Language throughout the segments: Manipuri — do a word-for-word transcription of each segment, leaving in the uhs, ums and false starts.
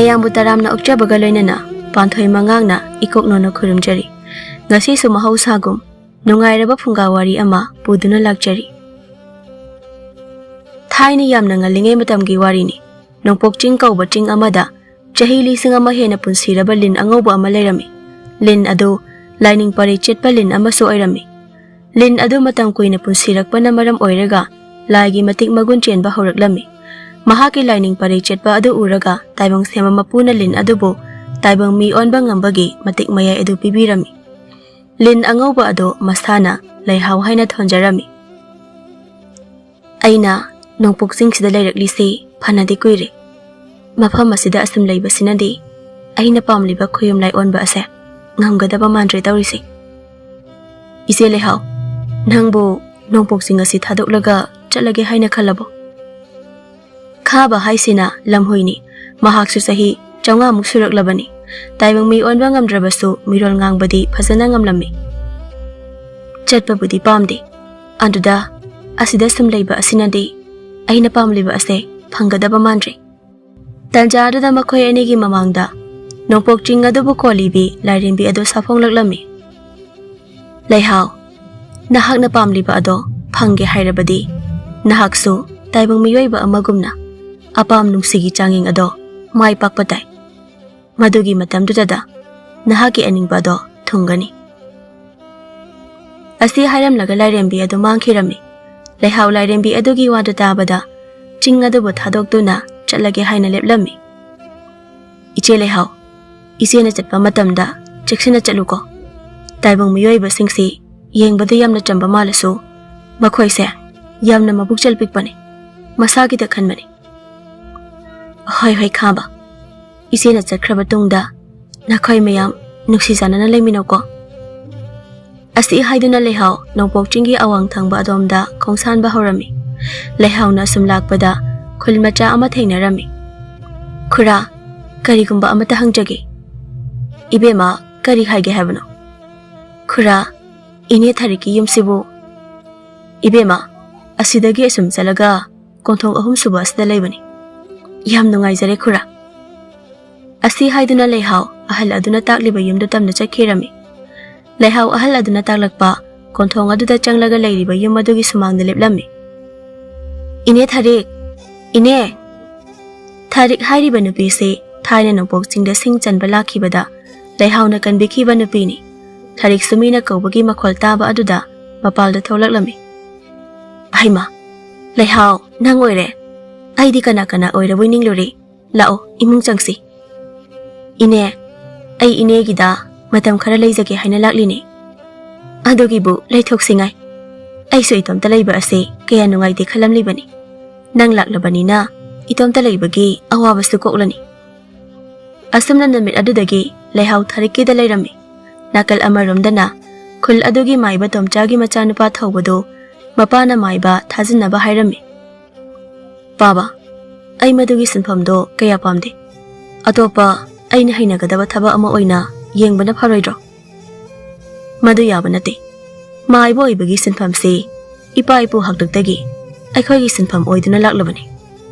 ꯃꯌꯥꯝꯕꯨ ꯇꯔꯥꯝꯅ ꯑꯣꯛꯆꯕꯒ ꯂꯣꯏꯅꯅ ꯄꯥꯟꯊꯣꯏ ꯃꯉꯥꯡꯅ ꯏꯀꯣꯛꯅꯣꯅ ꯈꯨꯔꯨꯝꯖꯔꯤ꯫ ꯉꯁꯤꯁꯨ ꯃꯍꯧꯁꯥꯒꯨꯝ ꯅꯨꯡꯉꯥꯏꯔꯕ ꯐꯨꯡꯒꯥ ꯋꯥꯔꯤ ꯑꯃ ꯄꯨꯗꯨꯅ ꯂꯥꯛꯆꯔꯤ꯫ ꯊꯥꯏꯅ ꯌꯥꯝꯅ ꯉꯜꯂꯤꯉꯩ ꯃꯇꯝꯒꯤ ꯋꯥꯔꯤꯅꯤ꯫ ꯅꯣꯡꯄꯣꯛ ꯆꯤꯡ ꯀꯧꯕ ꯆꯤꯡ ꯑꯃꯗ ꯆꯍꯤ ꯂꯤꯁꯤꯡ ꯑꯃ ꯍꯦꯟꯅ ꯄꯨꯟꯁꯤꯔꯕ ꯂꯤꯟ ꯑꯉꯧꯕ ꯑꯃ ꯂꯩꯔꯝꯃꯤ꯫ ꯂꯤꯟ ꯑꯗꯨ ꯂꯥꯏꯅꯤꯡ ꯄꯔꯩ ꯆꯠꯄ ꯂꯤꯟ ꯑꯃꯁꯨ ꯑꯣꯏꯔꯝꯃꯤ꯫ ꯂꯤꯟ ꯑꯗꯨ ꯃꯇꯝ ꯀꯨꯏꯅ ꯄꯨꯟꯁꯤꯔꯛꯄꯅ ꯃꯔꯝ ꯑꯣꯏꯔꯒ ꯂꯥꯏꯒꯤ ꯃꯇꯤꯛ ꯃꯒꯨꯟ ꯆꯦꯟꯕ ꯍꯧꯔꯛꯂꯝꯃꯤ꯫ ꯃꯍꯥꯛꯀꯤ ꯂꯥꯏꯅꯤꯡ ꯄꯔꯩ ꯆꯠꯄ ꯑꯗꯨ ꯎꯔꯒ ꯇꯥꯏꯕꯪ ꯁꯦꯝꯕ ꯃꯄꯨꯅ ꯂꯤꯟ ꯑꯗꯨꯕꯨ ꯇꯥꯏꯕꯪ ꯃꯤ ꯑꯣꯟꯕ ꯉꯝꯕꯒꯤ ꯃꯇꯤꯛ ꯃꯌꯥꯏ ꯑꯗꯨ ꯄꯤꯕꯤꯔꯝꯃꯤ꯫ ꯂꯤꯟ ꯑꯉꯧꯕ ꯑꯗꯨ ꯃꯁꯥꯅ ꯂꯩꯍꯥꯎ ꯍꯥꯏꯅ ꯊꯣꯟꯖꯔꯝꯃꯤ꯫ ꯑꯩꯅ ꯅꯣꯡꯄꯣꯛ ꯆꯤꯡꯁꯤꯗ ꯂꯩꯔꯛꯂꯤꯁꯤ ꯐꯅꯗꯤ ꯀꯨꯏꯔꯦ꯫ ꯃꯐꯝ ꯑꯁꯤꯗ ꯑꯁꯨꯝ ꯂꯩꯕꯁꯤꯅꯗꯤ ꯑꯩꯅ ꯄꯥꯝꯂꯤꯕ ꯈꯨꯌꯨꯝ ꯂꯥꯏ ꯑꯣꯟꯕ ꯑꯁꯦ ꯉꯝꯒꯗꯕ ꯃꯥꯟꯗ꯭ꯔꯦ ꯇꯧꯔꯤꯁꯦ꯫ ꯏꯆꯦ ꯂꯩꯍꯥꯎ, ꯅꯪꯕꯨ ꯅꯣꯡꯄꯣꯛ ꯆꯤꯡ ꯑꯁꯤ ꯊꯥꯗꯣꯛꯂꯒ ꯆꯠꯂꯒꯦ ꯍꯥꯏꯅ ꯈꯜꯂꯕꯣ? ꯈꯥꯕ ꯍꯥꯏꯁꯤꯅ ꯂꯝꯍꯨꯏꯅꯤ꯫ ꯃꯍꯥꯛꯁꯨ ꯆꯍꯤ ꯆꯥꯝꯃꯉꯥꯃꯨꯛ ꯁꯨꯔꯛꯂꯕꯅꯤ꯫ ꯇꯥꯏꯕꯪ ꯃꯤ ꯑꯣꯟꯕ ꯉꯝꯗ꯭ꯔꯕꯁꯨ ꯃꯤꯔꯣꯜ ꯉꯥꯡꯕꯗꯤ ꯐꯖꯅ ꯉꯝꯂꯝꯃꯤ꯫ ꯆꯠꯄꯕꯨꯗꯤ ꯄꯥꯝꯗꯦ꯫ ꯑꯗꯨꯗ ꯑꯁꯤꯗ ꯁꯨꯝ ꯂꯩꯕ ꯑꯁꯤꯅꯗꯤ ꯑꯩꯅ ꯄꯥꯝꯂꯤꯕ ꯑꯁꯦ ꯐꯪꯒꯗꯕ ꯃꯥꯟꯗ꯭ꯔꯦ꯫ ꯇꯟꯖꯥ ꯑꯗꯨꯗ ꯃꯈꯣꯏ ꯑꯅꯤꯒꯤ ꯃꯃꯥꯡꯗ ꯅꯣꯡꯄꯣꯛ ꯆꯤꯡ ꯑꯗꯨꯕꯨ ꯀꯣꯜꯂꯤꯕꯤ ꯂꯥꯏꯔꯦꯝꯕꯤ ꯑꯗꯨ ꯁꯥꯐꯣꯡꯂꯛꯂꯝꯃꯤ꯫ ꯂꯩꯍꯥꯎ, ꯅꯍꯥꯛꯅ ꯄꯥꯝꯂꯤꯕ ꯑꯗꯣ ꯐꯪꯒꯦ ꯍꯥꯏꯔꯕꯗꯤ ꯅꯍꯥꯛꯁꯨ ꯇꯥꯏꯕꯪ ꯃꯤꯑꯣꯏꯕ ꯑꯃꯒꯨꯝꯅ ꯑꯄꯥꯝ ꯅꯨꯡꯁꯤꯒꯤ ꯆꯥꯡꯌꯦꯡ ꯑꯗꯣ ꯃꯥꯏ ꯄꯥꯛꯄ ꯇꯥꯏ꯫ ꯃꯗꯨꯒꯤ ꯃꯇꯝꯗꯨꯗ ꯅꯍꯥꯛꯀꯤ ꯑꯅꯤꯡꯕ ꯑꯗꯣ ꯊꯨꯡꯒꯅꯤ꯫ ꯑꯁꯤ ꯍꯥꯏꯔꯝꯂꯒ ꯂꯥꯏꯔꯦꯝꯕꯤ ꯑꯗꯨ ꯃꯥꯡꯈꯤꯔꯝꯃꯤ꯫ ꯂꯩꯍꯥꯎ ꯂꯥꯏꯔꯦꯝꯕꯤ ꯑꯗꯨꯒꯤ ꯋꯥꯗꯨ ꯇꯥꯕꯗ ꯆꯤꯡ ꯑꯗꯨꯕꯨ ꯊꯥꯗꯣꯛꯇꯨꯅ ꯆꯠꯂꯒꯦ ꯍꯥꯏꯅ ꯂꯦꯞꯂꯝꯃꯤ꯫ ꯏꯆꯦ ꯂꯩꯍꯥꯎ, ꯏꯆꯦꯅ ꯆꯠꯄ ꯃꯇꯝꯗ ꯆꯦꯛꯁꯤꯟꯅ ꯆꯠꯂꯨꯀꯣ꯫ ꯇꯥꯏꯕꯪ ꯃꯤꯑꯣꯏꯕꯁꯤꯡꯁꯤ ꯌꯦꯡꯕꯗ ꯌꯥꯝꯅ ꯆꯝꯕ ꯃꯥꯜꯂꯁꯨ ꯃꯈꯣꯏꯁꯦ ꯌꯥꯝꯅ ꯃꯕꯨꯛꯆꯦꯜ ꯄꯤꯛꯄꯅꯤ꯫ ꯃꯁꯥꯒꯤꯗ ꯈꯟꯕꯅꯤ꯫ ꯍꯣꯏ ꯍꯣꯏ ꯈꯥꯕ, ꯏꯆꯦꯅ ꯆꯠꯈ꯭ꯔꯕ ꯇꯨꯡꯗ ꯅꯈꯣꯏ ꯃꯌꯥꯝ ꯅꯨꯡꯁꯤ ꯆꯥꯟꯅꯅ ꯂꯩꯃꯤꯟꯅꯧꯀꯣ꯫ ꯑꯁꯤ ꯍꯥꯏꯗꯨꯅ ꯂꯩꯍꯥꯎ ꯅꯣꯡꯄꯣꯛ ꯆꯤꯡꯒꯤ ꯑꯋꯥꯡ ꯊꯪꯕ ꯑꯗꯣꯝꯗ ꯈꯣꯡꯁꯥꯟꯕ ꯍꯧꯔꯝꯃꯤ꯫ ꯂꯩꯍꯥꯎꯅ ꯑꯁꯨꯝ ꯂꯥꯛꯄꯗ ꯈꯨꯜ ꯃꯆꯥ ꯑꯃ ꯊꯦꯡꯅꯔꯝꯃꯤ꯫ ꯈꯨꯔꯥ, ꯀꯔꯤꯒꯨꯝꯕ ꯑꯃꯇ ꯍꯪꯖꯒꯦ꯫ ꯏꯕꯦꯝꯃ, ꯀꯔꯤ ꯍꯥꯏꯒꯦ ꯍꯥꯏꯕꯅꯣ? ꯈꯨꯔꯥ, ꯏꯅꯦ ꯊꯥꯔꯤꯛꯀꯤ ꯌꯨꯝꯁꯤꯕꯨ? ꯏꯕꯦꯝꯃ, ꯑꯁꯤꯗꯒꯤ ꯑꯁꯨꯝ ꯆꯠꯂꯒ ꯀꯣꯟꯊꯣꯡ ꯑꯍꯨꯝ ꯁꯨꯕ ꯑꯁꯤꯗ ꯂꯩꯕꯅꯤ꯫ ꯌꯥꯝ ꯅꯨꯡꯉꯥꯏꯖꯔꯦ ꯈꯨꯔꯥ꯫ ꯑꯁꯤ ꯍꯥꯏꯗꯨꯅ ꯂꯩꯍꯥꯎ ꯑꯍꯜ ꯑꯗꯨꯅ ꯇꯥꯛꯂꯤꯕ ꯌꯨꯝꯗꯨ ꯇꯝꯅ ꯆꯠꯈꯤꯔꯝꯃꯤ꯫ ꯂꯩꯍꯥꯎ ꯑꯍꯜ ꯑꯗꯨꯅ ꯇꯥꯛꯂꯛꯄ ꯀꯣꯟꯊꯣꯡ ꯑꯗꯨꯗ ꯆꯪꯂꯒ ꯂꯩꯔꯤꯕ ꯌꯨꯝ ꯑꯗꯨꯒꯤ ꯁꯨꯃꯥꯡꯗ ꯂꯦꯞꯂꯝꯃꯤ꯫ "ꯏꯅꯦ ꯊꯥꯔꯤꯛ! ꯏꯅꯦ!" ꯊꯥꯔꯤꯛ ꯍꯥꯏꯔꯤꯕ ꯅꯨꯄꯤꯁꯤ ꯊꯥꯏꯅ ꯅꯣꯡꯄꯣꯛ ꯆꯤꯡꯗ ꯁꯤꯡ ꯆꯟꯕ ꯂꯥꯛꯈꯤꯕꯗ ꯂꯩꯍꯥꯎꯅ ꯀꯟꯕꯤꯈꯤꯕ ꯅꯨꯄꯤꯅꯤ꯫ ꯊꯥꯔꯤꯛꯁꯨ ꯃꯤꯅ ꯀꯧꯕꯒꯤ ꯃꯈꯣꯜ ꯇꯥꯕ ꯑꯗꯨꯗ ꯃꯄꯥꯜꯗ ꯊꯣꯛꯂꯛꯂꯝꯃꯤ꯫ "ꯍꯩꯃꯥ, ꯂꯩꯍꯥꯎ, ꯅꯪ ꯑꯣꯏꯔꯦ! ꯑꯩꯗꯤ ꯀꯅꯥ ꯀꯅꯥ ꯑꯣꯏꯔꯕꯣꯏ ꯅꯤꯡꯂꯨꯔꯦ꯫ ꯂꯥꯛꯑꯣ, ꯏꯃꯨꯡ ꯆꯪꯁꯤ꯫ ꯏꯅꯦ, ꯑꯩ ꯏꯅꯦꯒꯤꯗ ꯃꯇꯝ ꯈꯔ ꯂꯩꯖꯒꯦ ꯍꯥꯏꯅ ꯂꯥꯛꯂꯤꯅꯦ꯫ ꯑꯗꯨꯒꯤꯕꯨ ꯂꯩꯊꯣꯛꯁꯤꯉꯥꯏ꯫ ꯑꯩꯁꯨ ꯏꯇꯣꯝꯇ ꯂꯩꯕ ꯑꯁꯤ ꯀꯌꯥ ꯅꯨꯡꯉꯥꯏꯇꯦ ꯈꯜꯂꯝꯂꯤꯕꯅꯤ꯫ ꯅꯪ ꯂꯥꯛꯂꯕꯅꯤꯅ ꯏꯇꯣꯝꯇ ꯂꯩꯕꯒꯤ ꯑꯋꯥꯕꯁꯨ ꯀꯣꯛꯂꯅꯤ꯫" ꯑꯁꯨꯝꯅ ꯅꯨꯃꯤꯠ ꯑꯗꯨꯗꯒꯤ ꯂꯩꯍꯥꯎ ꯊꯥꯔꯤꯛꯀꯤꯗ ꯂꯩꯔꯝꯃꯤ꯫ ꯅꯥꯀꯜ ꯑꯃꯔꯣꯝꯗꯅ ꯈꯨꯜ ꯑꯗꯨꯒꯤ ꯃꯥꯏꯕ ꯇꯣꯝꯆꯥꯒꯤ ꯃꯆꯥꯅꯨꯄꯥ ꯊꯧꯕꯗꯨ ꯃꯄꯥꯅ ꯃꯥꯏꯕ ꯊꯥꯖꯤꯟꯅꯕ ꯍꯥꯏꯔꯝꯃꯤ꯫ "ꯄꯥꯕ, ꯑꯩ ꯃꯗꯨꯒꯤ ꯁꯤꯟꯐꯝꯗꯣ ꯀꯌꯥ ꯄꯥꯝꯗꯦ꯫ ꯑꯇꯣꯞꯄ ꯑꯩꯅ ꯍꯩꯅꯒꯗꯕ ꯊꯕꯛ ꯑꯃ ꯑꯣꯏꯅ ꯌꯦꯡꯕꯅ ꯐꯔꯣꯏꯗ꯭ꯔꯣ?" "ꯃꯗꯨ ꯌꯥꯕ ꯅꯠꯇꯦ꯫ ꯃꯥꯏꯕ ꯑꯣꯏꯕꯒꯤ ꯁꯤꯟꯐꯝꯁꯤ ꯏꯄꯥ ꯏꯄꯨ ꯍꯥꯛꯇꯛꯇꯒꯤ ꯑꯩꯈꯣꯏꯒꯤ ꯁꯤꯟꯐꯝ ꯑꯣꯏꯗꯨꯅ ꯂꯥꯛꯂꯕꯅꯤ꯫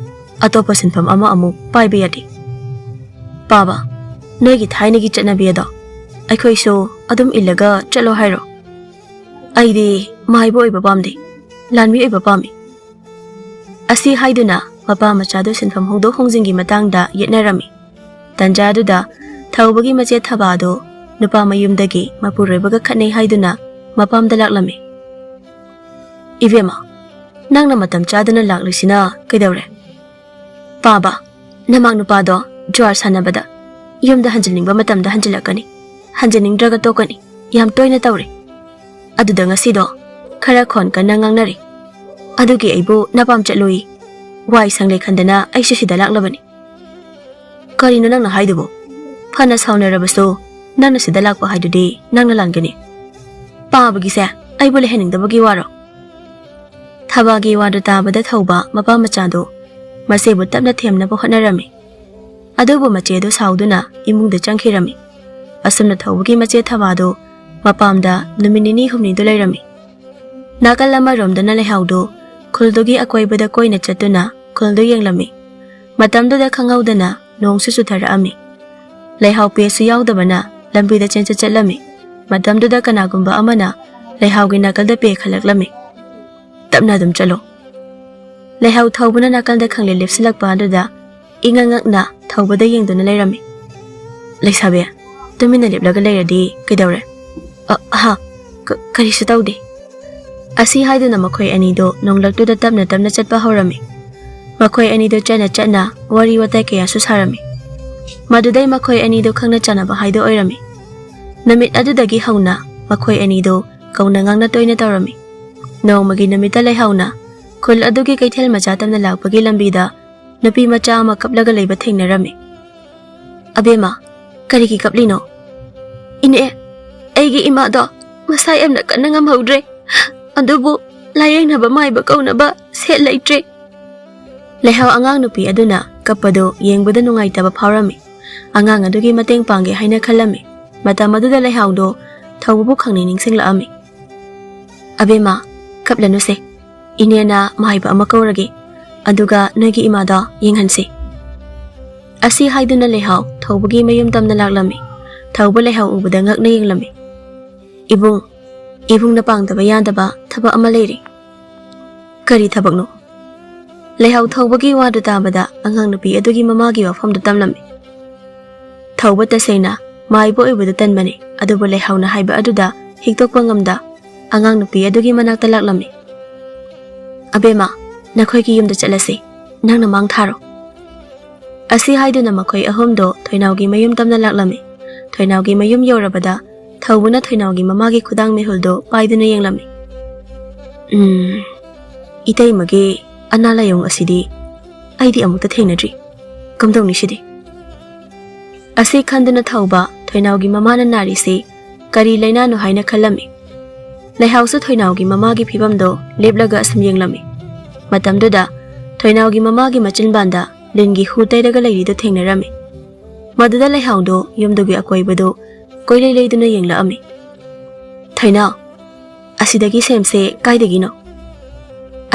ꯑꯇꯣꯞꯄ ꯁꯤꯟꯐꯝ ꯑꯃ ꯑꯃꯨꯛ ꯄꯥꯏꯕ ꯌꯥꯗꯦ꯫ ꯄꯥꯕ, ꯅꯣꯏꯒꯤ ꯊꯥꯏꯅꯒꯤ ꯆꯠꯅꯕꯤ ꯑꯗꯣ ꯑꯩꯈꯣꯏꯁꯨ ꯑꯗꯨꯝ ꯏꯜꯂꯒ ꯆꯠꯂꯣ ꯍꯥꯏꯔꯣ? ꯑꯩꯗꯤ ꯃꯥꯏꯕ ꯑꯣꯏꯕ ꯄꯥꯝꯗꯦ, ꯂꯥꯟꯃꯤ ꯑꯣꯏꯕ ꯄꯥꯝꯃꯤ꯫" ꯑꯁꯤ ꯍꯥꯏꯗꯨꯅ ꯃꯄꯥ ꯃꯆꯥꯗꯨ ꯁꯤꯟꯐꯝ ꯍꯣꯡꯗꯣꯛ ꯍꯣꯡꯖꯤꯟꯒꯤ ꯃꯇꯥꯡꯗ ꯌꯦꯠꯅꯔꯝꯃꯤ꯫ ꯇꯟꯖꯥꯗꯨꯗ ꯊꯧꯕꯒꯤ ꯃꯆꯦ ꯊꯕꯥꯗꯨ ꯅꯨꯄꯥ ꯃꯌꯨꯝꯗꯒꯤ ꯃꯄꯨꯔꯣꯏꯕꯒ ꯈꯠꯅꯩ ꯍꯥꯏꯗꯨꯅ ꯃꯄꯥꯝꯗ ꯂꯥꯛꯂꯝꯃꯤ꯫ "ꯏꯕꯦꯝꯃ, ꯅꯪꯅ ꯃꯇꯝ ꯆꯥꯗꯅ ꯂꯥꯛꯂꯤꯁꯤꯅ ꯀꯩꯗꯧꯔꯦ?" "ꯄꯥꯕ, ꯅꯃꯥꯛ ꯅꯨꯄꯥꯗꯣ ꯖꯨꯋꯥꯔ ꯁꯥꯟꯅꯕꯗ ꯌꯨꯝꯗ ꯍꯟꯖꯤꯟꯅꯤꯡꯕ ꯃꯇꯝꯗ ꯍꯟꯖꯤꯜꯂꯛꯀꯅꯤ, ꯍꯟꯖꯤꯟꯅꯤꯡꯗ꯭ꯔꯒ ꯇꯣꯛꯀꯅꯤ꯫ ꯌꯥꯝ ꯇꯣꯏꯅ ꯇꯧꯔꯦ꯫ ꯑꯗꯨꯗ ꯉꯁꯤꯗꯣ ꯈꯔ ꯈꯣꯟ ꯀꯟꯅ ꯉꯥꯡꯅꯔꯦ꯫ ꯑꯗꯨꯒꯤ ꯑꯩꯕꯨ ꯅꯄꯥꯝ ꯆꯠꯂꯨꯏ꯫ ꯋꯥꯏ ꯁꯪꯂꯦ ꯈꯟꯗꯅ ꯑꯩꯁꯨ ꯁꯤꯗ ꯂꯥꯛꯂꯕꯅꯤ꯫" "ꯀꯔꯤꯅꯣ ꯅꯪꯅ ꯍꯥꯏꯗꯨꯕꯨ? ꯐꯅ ꯁꯥꯎꯅꯔꯕꯁꯨ ꯅꯪꯅ ꯁꯤꯗ ꯂꯥꯛꯄ ꯍꯥꯏꯗꯨꯗꯤ ꯅꯪꯅ ꯂꯥꯟꯒꯅꯤ꯫ ꯄꯥꯕꯒꯤꯁꯦ ꯑꯩꯕꯨ ꯂꯩꯍꯟꯅꯤꯡꯗꯕꯒꯤ ꯋꯥꯔꯣ?" ꯊꯕꯥꯒꯤ ꯋꯥꯗꯨ ꯇꯥꯕꯗ ꯊꯧꯕ ꯃꯄꯥ ꯃꯆꯥꯗꯨ ꯃꯆꯦꯕꯨ ꯇꯞꯅ ꯊꯦꯝꯅꯕ ꯍꯣꯠꯅꯔꯝꯃꯤ꯫ ꯑꯗꯨꯕꯨ ꯃꯆꯦꯗꯨ ꯁꯥꯎꯗꯨꯅ ꯏꯃꯨꯡꯗ ꯆꯪꯈꯤꯔꯝꯃꯤ꯫ ꯑꯁꯨꯝꯅ ꯊꯧꯕꯒꯤ ꯃꯆꯦ ꯊꯕꯥꯗꯨ ꯃꯄꯥꯝꯗ ꯅꯨꯃꯤꯠ ꯅꯤꯅꯤ ꯍꯨꯝꯅꯤꯗꯨ ꯂꯩꯔꯝꯃꯤ꯫ ꯅꯥꯀꯜ ꯑꯃꯔꯣꯝꯗꯅ ꯂꯩꯍꯥꯎꯗꯨ ꯈꯨꯜꯗꯨꯒꯤ ꯑꯀꯣꯏꯕꯗ ꯀꯣꯏꯅ ꯆꯠꯇꯨꯅ ꯈꯨꯜꯗꯨ ꯌꯦꯡꯂꯝꯃꯤ꯫ ꯃꯇꯝꯗꯨꯗ ꯈꯪꯍꯧꯗꯅ ꯅꯣꯡꯁꯨ ꯆꯨꯊꯔꯛꯑꯝꯃꯤ꯫ ꯂꯩꯍꯥꯎ ꯄꯦꯁꯨ ꯌꯥꯎꯗꯕꯅ ꯂꯝꯕꯤꯗ ꯆꯦꯟꯆꯠ ꯆꯠꯂꯝꯃꯤ꯫ ꯃꯇꯝꯗꯨꯗ ꯀꯅꯥꯒꯨꯝꯕ ꯑꯃꯅ ꯂꯩꯍꯥꯎꯒꯤ ꯅꯥꯀꯜꯗ ꯄꯦ ꯈꯜꯂꯛꯂꯝꯃꯤ꯫ "ꯇꯞꯅ ꯑꯗꯨꯝ ꯆꯠꯂꯣ꯫" ꯂꯩꯍꯥꯎ ꯊꯧꯕꯅ ꯅꯥꯀꯜꯗ ꯈꯪꯂꯦꯞ ꯂꯦꯞꯁꯤꯜꯂꯛꯄ ꯑꯗꯨꯗ ꯏꯉꯛ ꯉꯛꯅ ꯊꯧꯕꯗ ꯌꯦꯡꯗꯨꯅ ꯂꯩꯔꯝꯃꯤ꯫ "ꯂꯩꯁꯥꯕꯤ, ꯇꯨꯃꯤꯟꯅ ꯂꯦꯞꯂꯒ ꯂꯩꯔꯗꯤ ꯀꯩꯗꯧꯔꯦ?" "ꯑ, ꯍꯥ, ꯀ-, ꯀꯔꯤꯁꯨ ꯇꯧꯗꯦ꯫" ꯑꯁꯤ ꯍꯥꯏꯗꯨꯅ ꯃꯈꯣꯏ ꯑꯅꯤꯗꯨ ꯅꯣꯡꯂꯛꯇꯨꯗ ꯇꯞꯅ ꯇꯞꯅ ꯆꯠꯄ ꯍꯧꯔꯝꯃꯤ꯫ ꯃꯈꯣꯏ ꯑꯅꯤꯗꯨ ꯆꯠꯅ ꯆꯠꯅ ꯋꯥꯔꯤ ꯋꯥꯇꯥꯏ ꯀꯌꯥꯁꯨ ꯁꯥꯔꯝꯃꯤ꯫ ꯃꯗꯨꯗꯩ ꯃꯈꯣꯏ ꯑꯅꯤꯗꯨ ꯈꯪꯅ ꯆꯥꯟꯅꯕ ꯍꯥꯏꯗꯨ ꯑꯣꯏꯔꯝꯃꯤ꯫ ꯅꯨꯃꯤꯠ ꯑꯗꯨꯗꯒꯤ ꯍꯧꯅ ꯃꯈꯣꯏ ꯑꯅꯤꯗꯨ ꯀꯧꯅ ꯉꯥꯡꯅ ꯇꯣꯏꯅ ꯇꯧꯔꯝꯃꯤ꯫ ꯅꯣꯡꯃꯒꯤ ꯅꯨꯃꯤꯠꯇ ꯂꯩꯍꯥꯎꯅ ꯈꯨꯜ ꯑꯗꯨꯒꯤ ꯀꯩꯊꯦꯜ ꯃꯆꯥ ꯇꯝꯅ ꯂꯥꯛꯄꯒꯤ ꯂꯝꯕꯤꯗ ꯅꯨꯄꯤ ꯃꯆꯥ ꯑꯃ ꯀꯞꯂꯒ ꯂꯩꯕ ꯊꯦꯡꯅꯔꯝꯃꯤ꯫ "ꯑꯕꯦꯝꯃ, ꯀꯔꯤꯒꯤ ꯀꯞꯂꯤꯅꯣ?" "ꯏꯅꯦ, ꯑꯩꯒꯤ ꯏꯃꯥꯗꯣ ꯃꯁꯥ ꯌꯥꯝꯅ ꯀꯟꯅ ꯉꯝꯍꯧꯗ꯭ꯔꯦ꯫ ꯑꯗꯨꯕꯨ ꯂꯥꯌꯦꯡꯅꯕ ꯃꯥꯏꯕ ꯀꯧꯅꯕ ꯁꯦꯜ ꯂꯩꯇ꯭ꯔꯦ꯫" ꯂꯩꯍꯥꯎ ꯑꯉꯥꯡ ꯅꯨꯄꯤ ꯑꯗꯨꯅ ꯀꯞꯄꯗꯨ ꯌꯦꯡꯕꯗ ꯅꯨꯡꯉꯥꯏꯇꯕ ꯐꯥꯎꯔꯝꯃꯤ꯫ ꯑꯉꯥꯡ ꯑꯗꯨꯒꯤ ꯃꯇꯦꯡ ꯄꯥꯡꯒꯦ ꯍꯥꯏꯅ ꯈꯜꯂꯝꯃꯤ꯫ ꯃꯇꯝ ꯑꯗꯨꯗ ꯂꯩꯍꯥꯎꯗꯣ ꯊꯧꯕꯕꯨ ꯈꯪꯅꯤꯡ ꯅꯤꯡꯁꯤꯡꯂꯛꯑꯝꯃꯤ꯫ "ꯑꯕꯦꯝꯃ, ꯀꯞꯂꯅꯨꯁꯦ꯫ ꯏꯅꯦꯅ ꯃꯥꯏꯕ ꯑꯃ ꯀꯧꯔꯒꯦ꯫ ꯑꯗꯨꯒ ꯅꯣꯏꯒꯤ ꯏꯃꯥꯗꯣ ꯌꯦꯡꯍꯟꯁꯤ꯫" ꯑꯁꯤ ꯍꯥꯏꯗꯨꯅ ꯂꯩꯍꯥꯎ ꯊꯧꯕꯒꯤ ꯃꯌꯨꯝ ꯇꯝꯅ ꯂꯥꯛꯂꯝꯃꯤ꯫ ꯊꯧꯕ ꯂꯩꯍꯥꯎ ꯎꯕꯗ ꯉꯛꯅ ꯌꯦꯡꯂꯝꯃꯤ꯫ "ꯏꯕꯨꯡ, ꯏꯕꯨꯡꯅ ꯄꯥꯡꯗꯕ ꯌꯥꯗꯕ ꯊꯕꯛ ꯑꯃ ꯂꯩꯔꯦ꯫" "ꯀꯔꯤ ꯊꯕꯛꯅꯣ?" ꯂꯩꯍꯥꯎ ꯊꯧꯕꯒꯤ ꯋꯥꯗꯨ ꯇꯥꯕꯗ ꯑꯉꯥꯡ ꯅꯨꯄꯤ ꯑꯗꯨꯒꯤ ꯃꯃꯥꯒꯤ ꯋꯥꯐꯝꯗꯨ ꯇꯝꯂꯝꯃꯤ꯫ ꯊꯧꯕ ꯇꯁꯦꯡꯅ ꯃꯥꯏꯕ ꯑꯣꯏꯕꯗꯨ ꯇꯟꯕꯅꯤ, ꯑꯗꯨꯕꯨ ꯂꯩꯍꯥꯎꯅ ꯍꯥꯏꯕ ꯑꯗꯨꯗ ꯍꯤꯛꯇꯣꯛꯄ ꯉꯝꯗ ꯑꯉꯥꯡ ꯅꯨꯄꯤ ꯑꯗꯨꯒꯤ ꯃꯅꯥꯛꯇ ꯂꯥꯛꯂꯝꯃꯤ꯫ "ꯑꯕꯦꯝꯃ, ꯅꯈꯣꯏꯒꯤ ꯌꯨꯝꯗ ꯆꯠꯂꯁꯤ, ꯅꯪꯅ ꯃꯥꯡ ꯊꯥꯔꯣ꯫" ꯑꯁꯤ ꯍꯥꯏꯗꯨꯅ ꯃꯈꯣꯏ ꯑꯍꯨꯝꯗꯣ ꯊꯣꯏꯅꯥꯎꯒꯤ ꯃꯌꯨꯝ ꯇꯝꯅ ꯂꯥꯛꯂꯝꯃꯤ꯫ ꯊꯣꯏꯅꯥꯎꯒꯤ ꯃꯌꯨꯝ ꯌꯧꯔꯕꯗ ꯊꯧꯕꯅ ꯊꯣꯏꯅꯥꯎꯒꯤ ꯃꯃꯥꯒꯤ ꯈꯨꯗꯥꯡ ꯃꯤꯍꯨꯜꯗꯨ ꯄꯥꯏꯗꯨꯅ ꯌꯦꯡꯂꯝꯃꯤ꯫ "ꯎꯝ, ꯏꯇꯩꯃꯒꯤ ꯑꯅꯥ ꯂꯥꯏꯑꯣꯡ ꯑꯁꯤꯗꯤ ꯑꯩꯗꯤ ꯑꯃꯨꯛꯇ ꯊꯦꯡꯅꯗ꯭ꯔꯤ꯫ ꯀꯝꯗꯧꯅꯤ ꯁꯤꯗꯤ?" ꯑꯁꯤ ꯈꯟꯗꯨꯅ ꯊꯧꯕ ꯊꯣꯏꯅꯥꯎꯒꯤ ꯃꯃꯥꯅ ꯅꯥꯔꯤꯁꯤ ꯀꯔꯤ ꯂꯩꯅꯥꯅꯣ ꯍꯥꯏꯅ ꯈꯜꯂꯝꯃꯤ꯫ ꯂꯩꯍꯥꯎꯁꯨ ꯊꯣꯏꯅꯥꯎꯒꯤ ꯃꯃꯥꯒꯤ ꯐꯤꯕꯝꯗꯣ ꯂꯦꯞꯂꯒ ꯑꯁꯨꯝ ꯌꯦꯡꯂꯝꯃꯤ꯫ ꯃꯇꯝꯗꯨꯗ ꯊꯣꯏꯅꯥꯎꯒꯤ ꯃꯃꯥꯒꯤ ꯃꯆꯤꯟꯕꯥꯟꯗ ꯂꯤꯟꯒꯤ ꯍꯨ ꯇꯩꯔꯒ ꯂꯩꯔꯤꯗꯨ ꯊꯦꯡꯅꯔꯝꯃꯤ꯫ ꯃꯗꯨꯗ ꯂꯩꯍꯥꯎꯗꯣ ꯌꯨꯝꯗꯨꯒꯤ ꯑꯀꯣꯏꯕꯗꯨ ꯀꯣꯏꯂꯩ ꯂꯩꯗꯨꯅ ꯌꯦꯡꯂꯛꯑꯝꯃꯤ꯫ "ꯊꯣꯏꯅꯥꯎ, ꯑꯁꯤꯗꯒꯤ ꯁꯦꯝꯁꯦ ꯀꯥꯏꯗꯒꯤꯅꯣ?"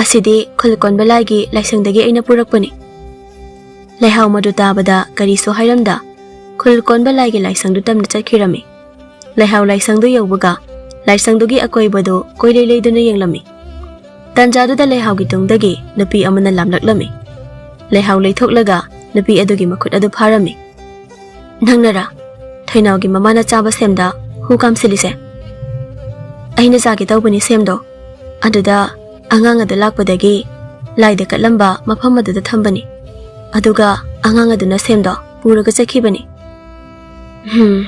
"ꯑꯁꯤꯗꯤ ꯈꯨꯜ ꯀꯣꯟꯕ ꯂꯥꯏꯒꯤ ꯂꯥꯏꯁꯪꯗꯒꯤ ꯑꯩꯅ ꯄꯨꯔꯛꯄꯅꯤ꯫" ꯂꯩꯍꯥꯎ ꯃꯗꯨ ꯇꯥꯕꯗ ꯀꯔꯤꯁꯨ ꯍꯥꯏꯔꯝꯗ ꯈꯨꯜ ꯀꯣꯟꯕ ꯂꯥꯏꯒꯤ ꯂꯥꯏꯁꯪꯗꯨ ꯇꯝꯅ ꯆꯠꯈꯤꯔꯝꯃꯤ꯫ ꯂꯩꯍꯥꯎ ꯂꯥꯏꯁꯪꯗꯨ ꯌꯧꯕꯒ ꯂꯥꯏꯁꯪꯗꯨꯒꯤ ꯑꯀꯣꯏꯕꯗꯨ ꯀꯣꯏꯂꯩ ꯂꯩꯗꯨꯅ ꯌꯦꯡꯂꯝꯃꯤ꯫ ꯇꯟꯖꯥꯗꯨꯗ ꯂꯩꯍꯥꯎꯒꯤ ꯇꯨꯡꯗꯒꯤ ꯅꯨꯄꯤ ꯑꯃꯅ ꯂꯥꯝꯂꯛꯂꯝꯃꯤ꯫ ꯂꯩꯍꯥꯎ ꯂꯩꯊꯣꯛꯂꯒ ꯅꯨꯄꯤ ꯑꯗꯨꯒꯤ ꯃꯈꯨꯠ ꯑꯗꯨ ꯐꯥꯔꯝꯃꯤ꯫ "ꯅꯪꯅꯔꯥ ꯊꯣꯏꯅꯥꯎꯒꯤ ꯃꯃꯥꯅ ꯆꯥꯕ ꯁꯦꯝꯗ ꯍꯨ ꯀꯥꯝꯁꯤꯜꯂꯤꯁꯦ?" "ꯑꯩꯅ ꯆꯥꯒꯦ ꯇꯧꯕꯅꯤ ꯁꯦꯝꯗꯣ꯫ ꯑꯗꯨꯗ ꯑꯉꯥꯡ ꯑꯗꯨ ꯂꯥꯛꯄꯗꯒꯤ ꯂꯥꯏꯗ ꯀꯠꯂꯝꯕ ꯃꯐꯝ ꯑꯗꯨꯗ ꯊꯝꯕꯅꯤ꯫ ꯑꯗꯨꯒ ꯑꯉꯥꯡ ꯑꯗꯨꯅ ꯁꯦꯝꯗꯣ ꯄꯨꯔꯒ ꯆꯠꯈꯤꯕꯅꯤ꯫" "ꯍꯝ,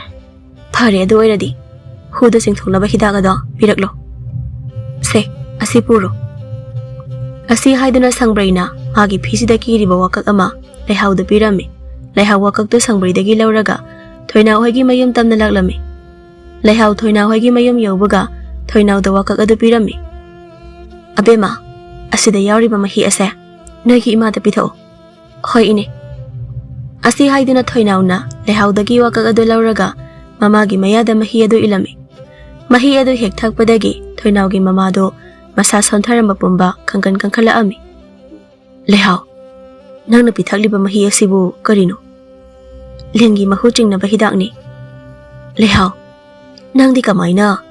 ꯐꯔꯦ, ꯑꯗꯨ ꯑꯣꯏꯔꯗꯤ ꯍꯨꯗ ꯆꯤꯡꯊꯣꯛꯅꯕ ꯍꯤꯗꯥꯛ ꯑꯗꯣ ꯄꯤꯔꯛꯂꯣ꯫ ꯁꯦ, ꯑꯁꯤ ꯄꯨꯔꯣ꯫" ꯑꯁꯤ ꯍꯥꯏꯗꯨꯅ ꯁꯪꯕ꯭ꯔꯩꯅ ꯃꯥꯒꯤ ꯐꯤꯁꯤꯗ ꯀꯤꯔꯤꯕ ꯋꯥꯀꯛ ꯑꯃ ꯂꯩꯍꯥꯎꯗ ꯄꯤꯔꯝꯃꯤ꯫ ꯂꯩꯍꯥꯎ ꯋꯥꯀꯛꯇꯨ ꯁꯪꯕ꯭ꯔꯩꯗꯒꯤ ꯂꯧꯔꯒ ꯊꯣꯏꯅꯥꯎ ꯍꯣꯏꯒꯤ ꯃꯌꯨꯝ ꯇꯝꯅ ꯂꯥꯛꯂꯝꯃꯤ꯫ ꯂꯩꯍꯥꯎ ꯊꯣꯏꯅꯥꯎ ꯍꯣꯏꯒꯤ ꯃꯌꯨꯝ ꯌꯧꯕꯒ ꯊꯣꯏꯅꯥꯎꯗ ꯋꯥꯀꯛ ꯑꯗꯨ ꯄꯤꯔꯝꯃꯤ꯫ "ꯑꯕꯦꯝꯃ, ꯑꯁꯤꯗ ꯌꯥꯎꯔꯤꯕ ꯃꯍꯤ ꯑꯁꯦ ꯅꯣꯏꯒꯤ ꯏꯃꯥꯗ ꯄꯤꯊꯛꯎ꯫" "ꯍꯣꯏ, ꯏꯅꯦ꯫" ꯑꯁꯤ ꯍꯥꯏꯗꯨꯅ ꯊꯣꯏꯅꯥꯎꯅ ꯂꯩꯍꯥꯎꯗꯒꯤ ꯋꯥꯀꯛ ꯑꯗꯨ ꯂꯧꯔꯒ ꯃꯃꯥꯒꯤ ꯃꯌꯥꯗ ꯃꯍꯤ ꯑꯗꯨ ꯏꯜꯂꯝꯃꯤ꯫ ꯃꯍꯤ ꯑꯗꯨ ꯍꯦꯛ ꯊꯛꯄꯗꯒꯤ ꯊꯣꯏꯅꯥꯎꯒꯤ ꯃꯃꯥꯗꯨ ꯃꯁꯥ ꯁꯣꯟꯊꯔꯝꯕ ꯄꯨꯝꯕ ꯈꯪꯀꯟ ꯀꯟꯈꯠꯂꯛꯑꯝꯃꯤ꯫ "ꯂꯩꯍꯥꯎ, ꯅꯪꯅ ꯄꯤꯊꯛꯂꯤꯕ ꯃꯍꯤ ꯑꯁꯤꯕꯨ ꯀꯔꯤꯅꯣ?" "ꯂꯤꯟꯒꯤ ꯃꯍꯨ ꯆꯤꯡꯅꯕ ꯍꯤꯗꯥꯛꯅꯤ꯫" "ꯂꯩꯍꯥꯎ, ꯅꯪꯗꯤ ꯀꯃꯥꯏꯅ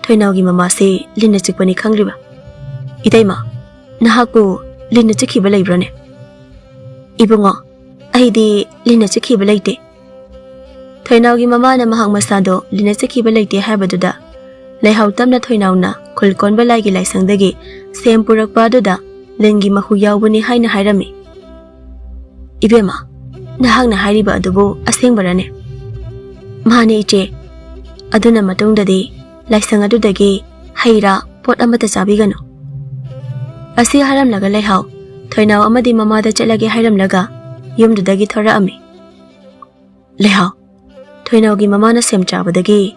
ꯊꯣꯏꯅꯥꯎꯒꯤ ꯃꯃꯥꯁꯤ ꯂꯤꯟꯅ ꯆꯤꯛꯄꯅꯤ ꯈꯪꯂꯤꯕ? ꯏꯇꯩꯃ, ꯅꯍꯥꯛꯄꯨ ꯂꯤꯟꯅ ꯆꯤꯛꯈꯤꯕ ꯂꯩꯕ꯭ꯔꯥꯅꯦ?" "ꯏꯕꯨꯡꯉꯣ, ꯑꯩꯗꯤ ꯂꯤꯟꯅ ꯆꯤꯛꯈꯤꯕ ꯂꯩꯇꯦ꯫" ꯊꯣꯏꯅꯥꯎꯒꯤ ꯃꯃꯥꯅ ꯃꯍꯥꯛ ꯃꯁꯥꯗꯣ ꯂꯤꯟꯅ ꯆꯤꯛꯈꯤꯕ ꯂꯩꯇꯦ ꯍꯥꯏꯕꯗꯨꯗ ꯂꯩꯍꯥꯎ ꯇꯞꯅ ꯊꯣꯏꯅꯥꯎꯅ ꯈꯨꯜ ꯀꯣꯟꯕ ꯂꯥꯏꯒꯤ ꯂꯥꯏꯁꯪꯗꯒꯤ ꯁꯦꯝ ꯄꯨꯔꯛꯄ ꯑꯗꯨꯗ ꯂꯤꯟꯒꯤ ꯃꯍꯨ ꯌꯥꯎꯕꯅꯤ ꯍꯥꯏꯅ ꯍꯥꯏꯔꯝꯃꯤ꯫ "ꯏꯕꯦꯝꯃ, ꯅꯍꯥꯛꯅ ꯍꯥꯏꯔꯤꯕ ꯑꯗꯨꯕꯨ ꯑꯁꯦꯡꯕꯔꯅꯦ?" "ꯃꯥꯅꯦ ꯏꯆꯦ꯫ ꯑꯗꯨꯅ ꯃꯇꯨꯡꯗꯗꯤ ꯂꯥꯏꯁꯪ ꯑꯗꯨꯗꯒꯤ ꯍꯩ ꯔꯥ ꯄꯣꯠ ꯑꯃꯠꯇ ꯆꯥꯕꯤꯒꯅꯨ꯫" ꯑꯁꯤ ꯍꯥꯏꯔꯝꯂꯒ ꯂꯩꯍꯥꯎ ꯊꯣꯏꯅꯥꯎ ꯑꯃꯗꯤ ꯃꯃꯥꯗ ꯆꯠꯂꯒꯦ ꯍꯥꯏꯔꯝꯂꯒ ꯌꯨꯝꯗꯨꯗꯒꯤ ꯊꯣꯔꯛꯑꯝꯃꯤ꯫ "ꯂꯩꯍꯥꯎ, ꯊꯣꯏꯅꯥꯎꯒꯤ ꯃꯃꯥꯅ ꯁꯦꯝ ꯆꯥꯕꯗꯒꯤ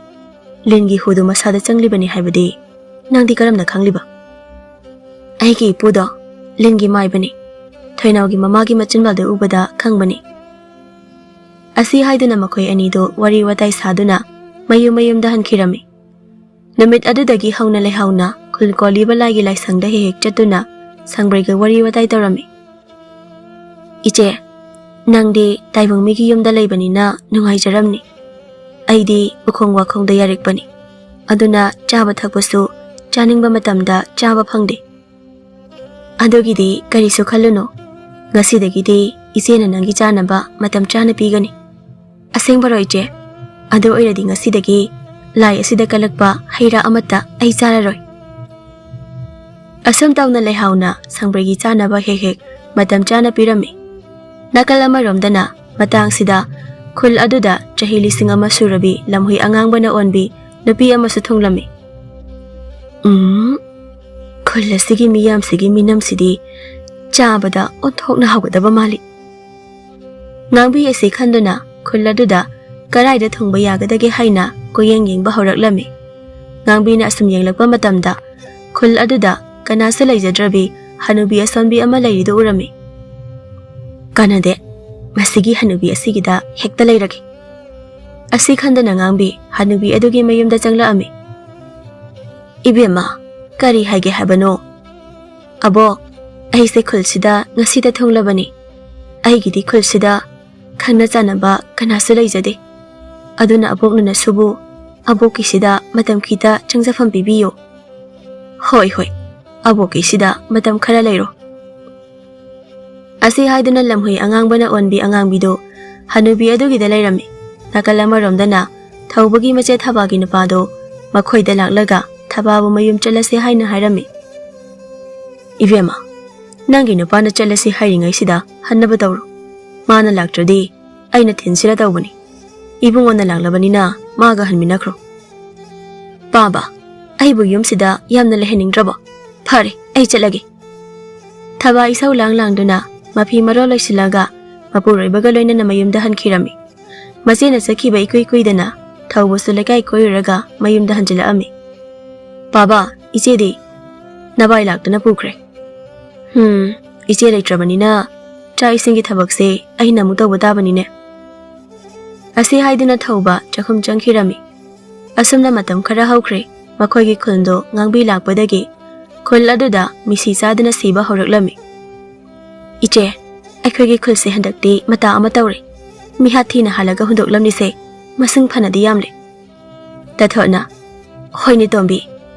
ꯂꯤꯟꯒꯤ ꯍꯨꯗꯨ ꯃꯁꯥꯗ ꯆꯪꯂꯤꯕꯅꯤ ꯍꯥꯏꯕꯗꯤ ꯅꯪꯗꯤ ꯀꯔꯝꯅ ꯈꯪꯂꯤꯕ?" "ꯑꯩꯒꯤ ꯏꯄꯨꯗꯣ ꯂꯤꯟꯒꯤ ꯃꯥꯏꯕꯅꯤ꯫ ꯊꯣꯏꯅꯥꯎꯒꯤ ꯃꯃꯥꯒꯤ ꯃꯆꯤꯟꯕꯥꯜꯗ ꯎꯕꯗ ꯈꯪꯕꯅꯤ꯫" ꯑꯁꯤ ꯍꯥꯏꯗꯨꯅ ꯃꯈꯣꯏ ꯑꯅꯤꯗꯨ ꯋꯥꯔꯤ ꯋꯥꯇꯥꯏ ꯁꯥꯗꯨꯅ ꯃꯌꯨꯝ ꯃꯌꯨꯝꯗ ꯍꯟꯈꯤꯔꯝꯃꯤ꯫ ꯅꯨꯃꯤꯠ ꯑꯗꯨꯗꯒꯤ ꯍꯧꯅ ꯂꯩꯍꯥꯎꯅ ꯈꯨꯜ ꯀꯣꯜꯂꯤꯕ ꯂꯥꯏꯒꯤ ꯂꯥꯏꯁꯪꯗ ꯍꯦꯛ ꯍꯦꯛ ꯆꯠꯇꯨꯅ ꯁꯪꯕ꯭ꯔꯩꯒ ꯋꯥꯔꯤ ꯋꯥꯇꯥꯏ ꯇꯧꯔꯝꯃꯤ꯫ "ꯏꯆꯦ, "ꯅꯪꯗꯤ ꯇꯥꯏꯕꯪ ꯃꯤꯒꯤ ꯌꯨꯝꯗ ꯂꯩꯕꯅꯤꯅ ꯅꯨꯡꯉꯥꯏꯖꯔꯝꯅꯤ꯫ ꯑꯩꯗꯤ ꯎꯈꯣꯡ ꯋꯥꯈꯣꯡꯗ ꯌꯥꯔꯛꯄꯅꯤ꯫ ꯑꯗꯨꯅ ꯆꯥꯕ ꯊꯛꯄꯁꯨ ꯆꯥꯅꯤꯡꯕ ꯃꯇꯝꯗ ꯆꯥꯕ ꯐꯪꯗꯦ꯫ ꯑꯗꯨꯒꯤꯗꯤ ꯀꯔꯤꯁꯨ ꯈꯜꯂꯨꯅꯨ꯫ ꯉꯁꯤꯗꯒꯤꯗꯤ ꯏꯆꯦꯅ ꯅꯪꯒꯤ ꯆꯥꯅꯕ ꯃꯇꯝ ꯆꯥꯅ ꯄꯤꯒꯅꯤ꯫ ꯑꯁꯦꯡꯕꯔꯣ, ꯏꯆꯦ? ꯑꯗꯨ ꯑꯣꯏꯔꯗꯤ ꯉꯁꯤꯗꯒꯤ ꯂꯥꯏ ꯑꯁꯤꯗ ꯀꯜꯂꯛꯄ ꯍꯩ ꯔꯥ ꯑꯃꯠꯇ ꯑꯩ ꯆꯥꯔꯔꯣꯏ꯫" ꯑꯁꯨꯝ ꯇꯧꯅ ꯂꯩꯍꯥꯎꯅ ꯁꯪꯕ꯭ꯔꯩꯒꯤ ꯆꯥꯅꯕ ꯍꯦꯛ ꯍꯦꯛ ꯃꯇꯝ ꯆꯥꯅ ꯄꯤꯔꯝꯃꯤ꯫ ꯅꯥꯀꯜ ꯑꯃꯔꯣꯝꯗꯅ ꯃꯇꯥꯡꯁꯤꯗ ꯈꯨꯜ ꯑꯗꯨꯗ ꯆꯍꯤ ꯂꯤꯁꯤꯡ ꯑꯃ ꯁꯨꯔꯕꯤ ꯂꯝꯍꯨꯏ ꯑꯉꯥꯡꯕꯅ ꯑꯣꯟꯕꯤ ꯅꯨꯄꯤ ꯑꯃꯁꯨ ꯊꯨꯡꯂꯝꯃꯤ꯫ "ꯎꯝ, ꯈꯨꯜ ꯑꯁꯤꯒꯤ ꯃꯤꯌꯥꯝꯁꯤꯒꯤ ꯃꯤꯅꯝꯁꯤꯗꯤ ꯆꯥꯕꯗ ꯑꯣꯟꯊꯣꯛꯅ ꯍꯥꯎꯒꯗꯕ ꯃꯥꯜꯂꯤ꯫" ꯉꯥꯡꯕꯤ ꯑꯁꯤ ꯈꯟꯗꯨꯅ ꯈꯨꯜ ꯑꯗꯨꯗ ꯀꯗꯥꯏꯗ ꯊꯨꯡꯕ ꯌꯥꯒꯗꯒꯦ ꯍꯥꯏꯅ ꯀꯣꯏꯌꯦꯡ ꯌꯦꯡꯕ ꯍꯧꯔꯛꯂꯝꯃꯤ꯫ ꯉꯥꯡꯕꯤꯅ ꯑꯁꯨꯝ ꯌꯦꯡꯂꯛꯄ ꯃꯇꯝꯗ ꯈꯨꯜ ꯑꯗꯨꯗ ꯀꯅꯥꯁꯨ ꯂꯩꯖꯗ꯭ꯔꯕꯤ ꯍꯅꯨꯕꯤ ꯑꯁꯣꯟꯕꯤ ꯑꯃ ꯂꯩꯔꯤꯗꯨ ꯎꯔꯝꯃꯤ꯫ "ꯀꯥꯟꯅꯗꯦ, ꯃꯁꯤꯒꯤ ꯍꯅꯨꯕꯤ ꯑꯁꯤꯒꯤꯗ ꯍꯦꯛꯇ ꯂꯩꯔꯒꯦ꯫" ꯑꯁꯤ ꯈꯟꯗꯅ ꯉꯥꯡꯕꯤ ꯍꯅꯨꯕꯤ ꯑꯗꯨꯒꯤ ꯃꯌꯨꯝꯗ ꯆꯪꯂꯛꯑꯝꯃꯤ꯫ "ꯏꯕꯦꯝꯃ, ꯀꯔꯤ ꯍꯥꯏꯒꯦ ꯍꯥꯏꯕꯅꯣ?" "ꯑꯕꯣꯛ, ꯑꯩꯁꯦ ꯈꯨꯜꯁꯤꯗ ꯉꯁꯤꯗ ꯊꯨꯡꯂꯕꯅꯤ꯫ ꯑꯩꯒꯤꯗꯤ ꯈꯨꯜꯁꯤꯗ ꯈꯪꯅ ꯆꯥꯟꯅꯕ ꯀꯅꯥꯁꯨ ꯂꯩꯖꯗꯦ꯫ ꯑꯗꯨꯅ ꯑꯕꯣꯛꯅꯅꯁꯨꯕꯨ ꯑꯕꯣꯛꯀꯤꯁꯤꯗ ꯃꯇꯝ ꯈꯤꯇ ꯆꯪꯖꯐꯝ ꯄꯤꯕꯤꯌꯨ꯫" "ꯍꯣꯏ, ꯍꯣꯏ, ꯑꯕꯣꯛꯀꯤꯁꯤꯗ ꯃꯇꯝ ꯈꯔ ꯂꯩꯔꯣ꯫" ꯑꯁꯤ ꯍꯥꯏꯗꯨꯅ ꯂꯝꯍꯨꯏ ꯑꯉꯥꯡꯕꯅ ꯑꯣꯟꯕꯤ ꯑꯉꯥꯡꯕꯤꯗꯨ ꯍꯅꯨꯕꯤ ꯑꯗꯨꯒꯤꯗ ꯂꯩꯔꯝꯃꯤ꯫ ꯅꯥꯀꯜ ꯑꯃꯔꯣꯝꯗꯅ ꯊꯧꯕꯒꯤ ꯃꯆꯦ ꯊꯕꯥꯒꯤ ꯅꯨꯄꯥꯗꯨ ꯃꯈꯣꯏꯗ ꯂꯥꯛꯂꯒ ꯊꯕꯥꯕꯨ ꯃꯌꯨꯝ ꯆꯠꯂꯁꯤ ꯍꯥꯏꯅ ꯍꯥꯏꯔꯝꯃꯤ꯫ "ꯏꯕꯦꯝꯃ, ꯅꯪꯒꯤ ꯅꯨꯄꯥꯅ ꯆꯠꯂꯁꯤ ꯍꯥꯏꯔꯤꯉꯩꯁꯤꯗ ꯍꯟꯅꯕ ꯇꯧꯔꯣ꯫ ꯃꯥꯅ ꯂꯥꯛꯇ꯭ꯔꯗꯤ ꯑꯩꯅ ꯊꯤꯟꯁꯤꯔ ꯇꯧꯕꯅꯤ꯫ ꯏꯕꯨꯡꯉꯣꯅ ꯂꯥꯛꯂꯕꯅꯤꯅ ꯃꯥꯒ ꯍꯟꯃꯤꯟꯅꯈ꯭ꯔꯣ꯫" "ꯄꯥꯕ, ꯑꯩꯕꯨ ꯌꯨꯝꯁꯤꯗ ꯌꯥꯝꯅ ꯂꯩꯍꯟꯅꯤꯡꯗ꯭ꯔꯕꯣ? ꯐꯔꯦ, ꯑꯩ ꯆꯠꯂꯒꯦ꯫" ꯊꯕꯥ ꯏꯁꯧ ꯂꯥꯡ ꯂꯥꯡꯗꯨꯅ ꯃꯐꯤ ꯃꯔꯣꯜ ꯂꯣꯏꯁꯤꯜꯂꯒ ꯃꯄꯨꯔꯣꯏꯕꯒ ꯂꯣꯏꯅꯅ ꯃꯌꯨꯝꯗ ꯍꯟꯈꯤꯔꯝꯃꯤ꯫ ꯃꯆꯦꯅ ꯆꯠꯈꯤꯕ ꯏꯀꯨꯏ ꯀꯨꯏꯗꯅ ꯊꯧꯕꯁꯨ ꯂꯩꯀꯥꯏ ꯀꯣꯏꯔꯨꯔꯒ ꯃꯌꯨꯝꯗ ꯍꯟꯖꯤꯜꯂꯛꯑꯝꯃꯤ꯫ "ꯄꯥꯕ, ꯏꯆꯦꯗꯤ? ꯅꯚꯥꯏ ꯂꯥꯛꯇꯅ ꯄꯨꯈ꯭ꯔꯦ꯫" "ꯍꯨꯝ, ꯏꯆꯦ ꯂꯩꯇ꯭ꯔꯕꯅꯤꯅ ꯆꯥꯛ ꯏꯁꯤꯡꯒꯤ ꯊꯕꯛꯁꯦ ꯑꯩꯅ ꯑꯃꯨꯛ ꯇꯧꯕ ꯇꯥꯕꯅꯤꯅꯦ꯫" ꯑꯁꯤ ꯍꯥꯏꯗꯨꯅ ꯊꯧꯕ ꯆꯥꯛꯈꯨꯝ ꯆꯪꯈꯤꯔꯝꯃꯤ꯫ ꯑꯁꯨꯝꯅ ꯃꯇꯝ ꯈꯔ ꯍꯧꯈ꯭ꯔꯦ꯫ ꯃꯈꯣꯏꯒꯤ ꯈꯨꯜꯗꯣ ꯉꯥꯡꯕꯤ ꯂꯥꯛꯄꯗꯒꯤ ꯈꯨꯜ ꯑꯗꯨꯗ ꯃꯤꯁꯤ ꯆꯥꯗꯨꯅ ꯁꯤꯕ ꯍꯧꯔꯛꯂꯝꯃꯤ꯫ "ꯏꯆꯦ, ꯑꯩꯈꯣꯏꯒꯤ ꯈꯨꯜꯁꯦ ꯍꯟꯗꯛꯇꯤ ꯃꯇꯥ ꯑꯃ ꯇꯧꯔꯦ꯫ ꯃꯤꯍꯥꯠ ꯊꯤꯅ ꯍꯥꯠꯂꯒ ꯍꯨꯟꯗꯣꯛꯂꯝꯂꯤꯁꯦ ꯃꯁꯤꯡ ꯐꯅꯗꯤ ꯌꯥꯝꯂꯦ꯫ ꯇꯥꯊꯣꯠꯅ, ꯍꯣꯏꯅꯦ ꯇꯣꯝꯕꯤ,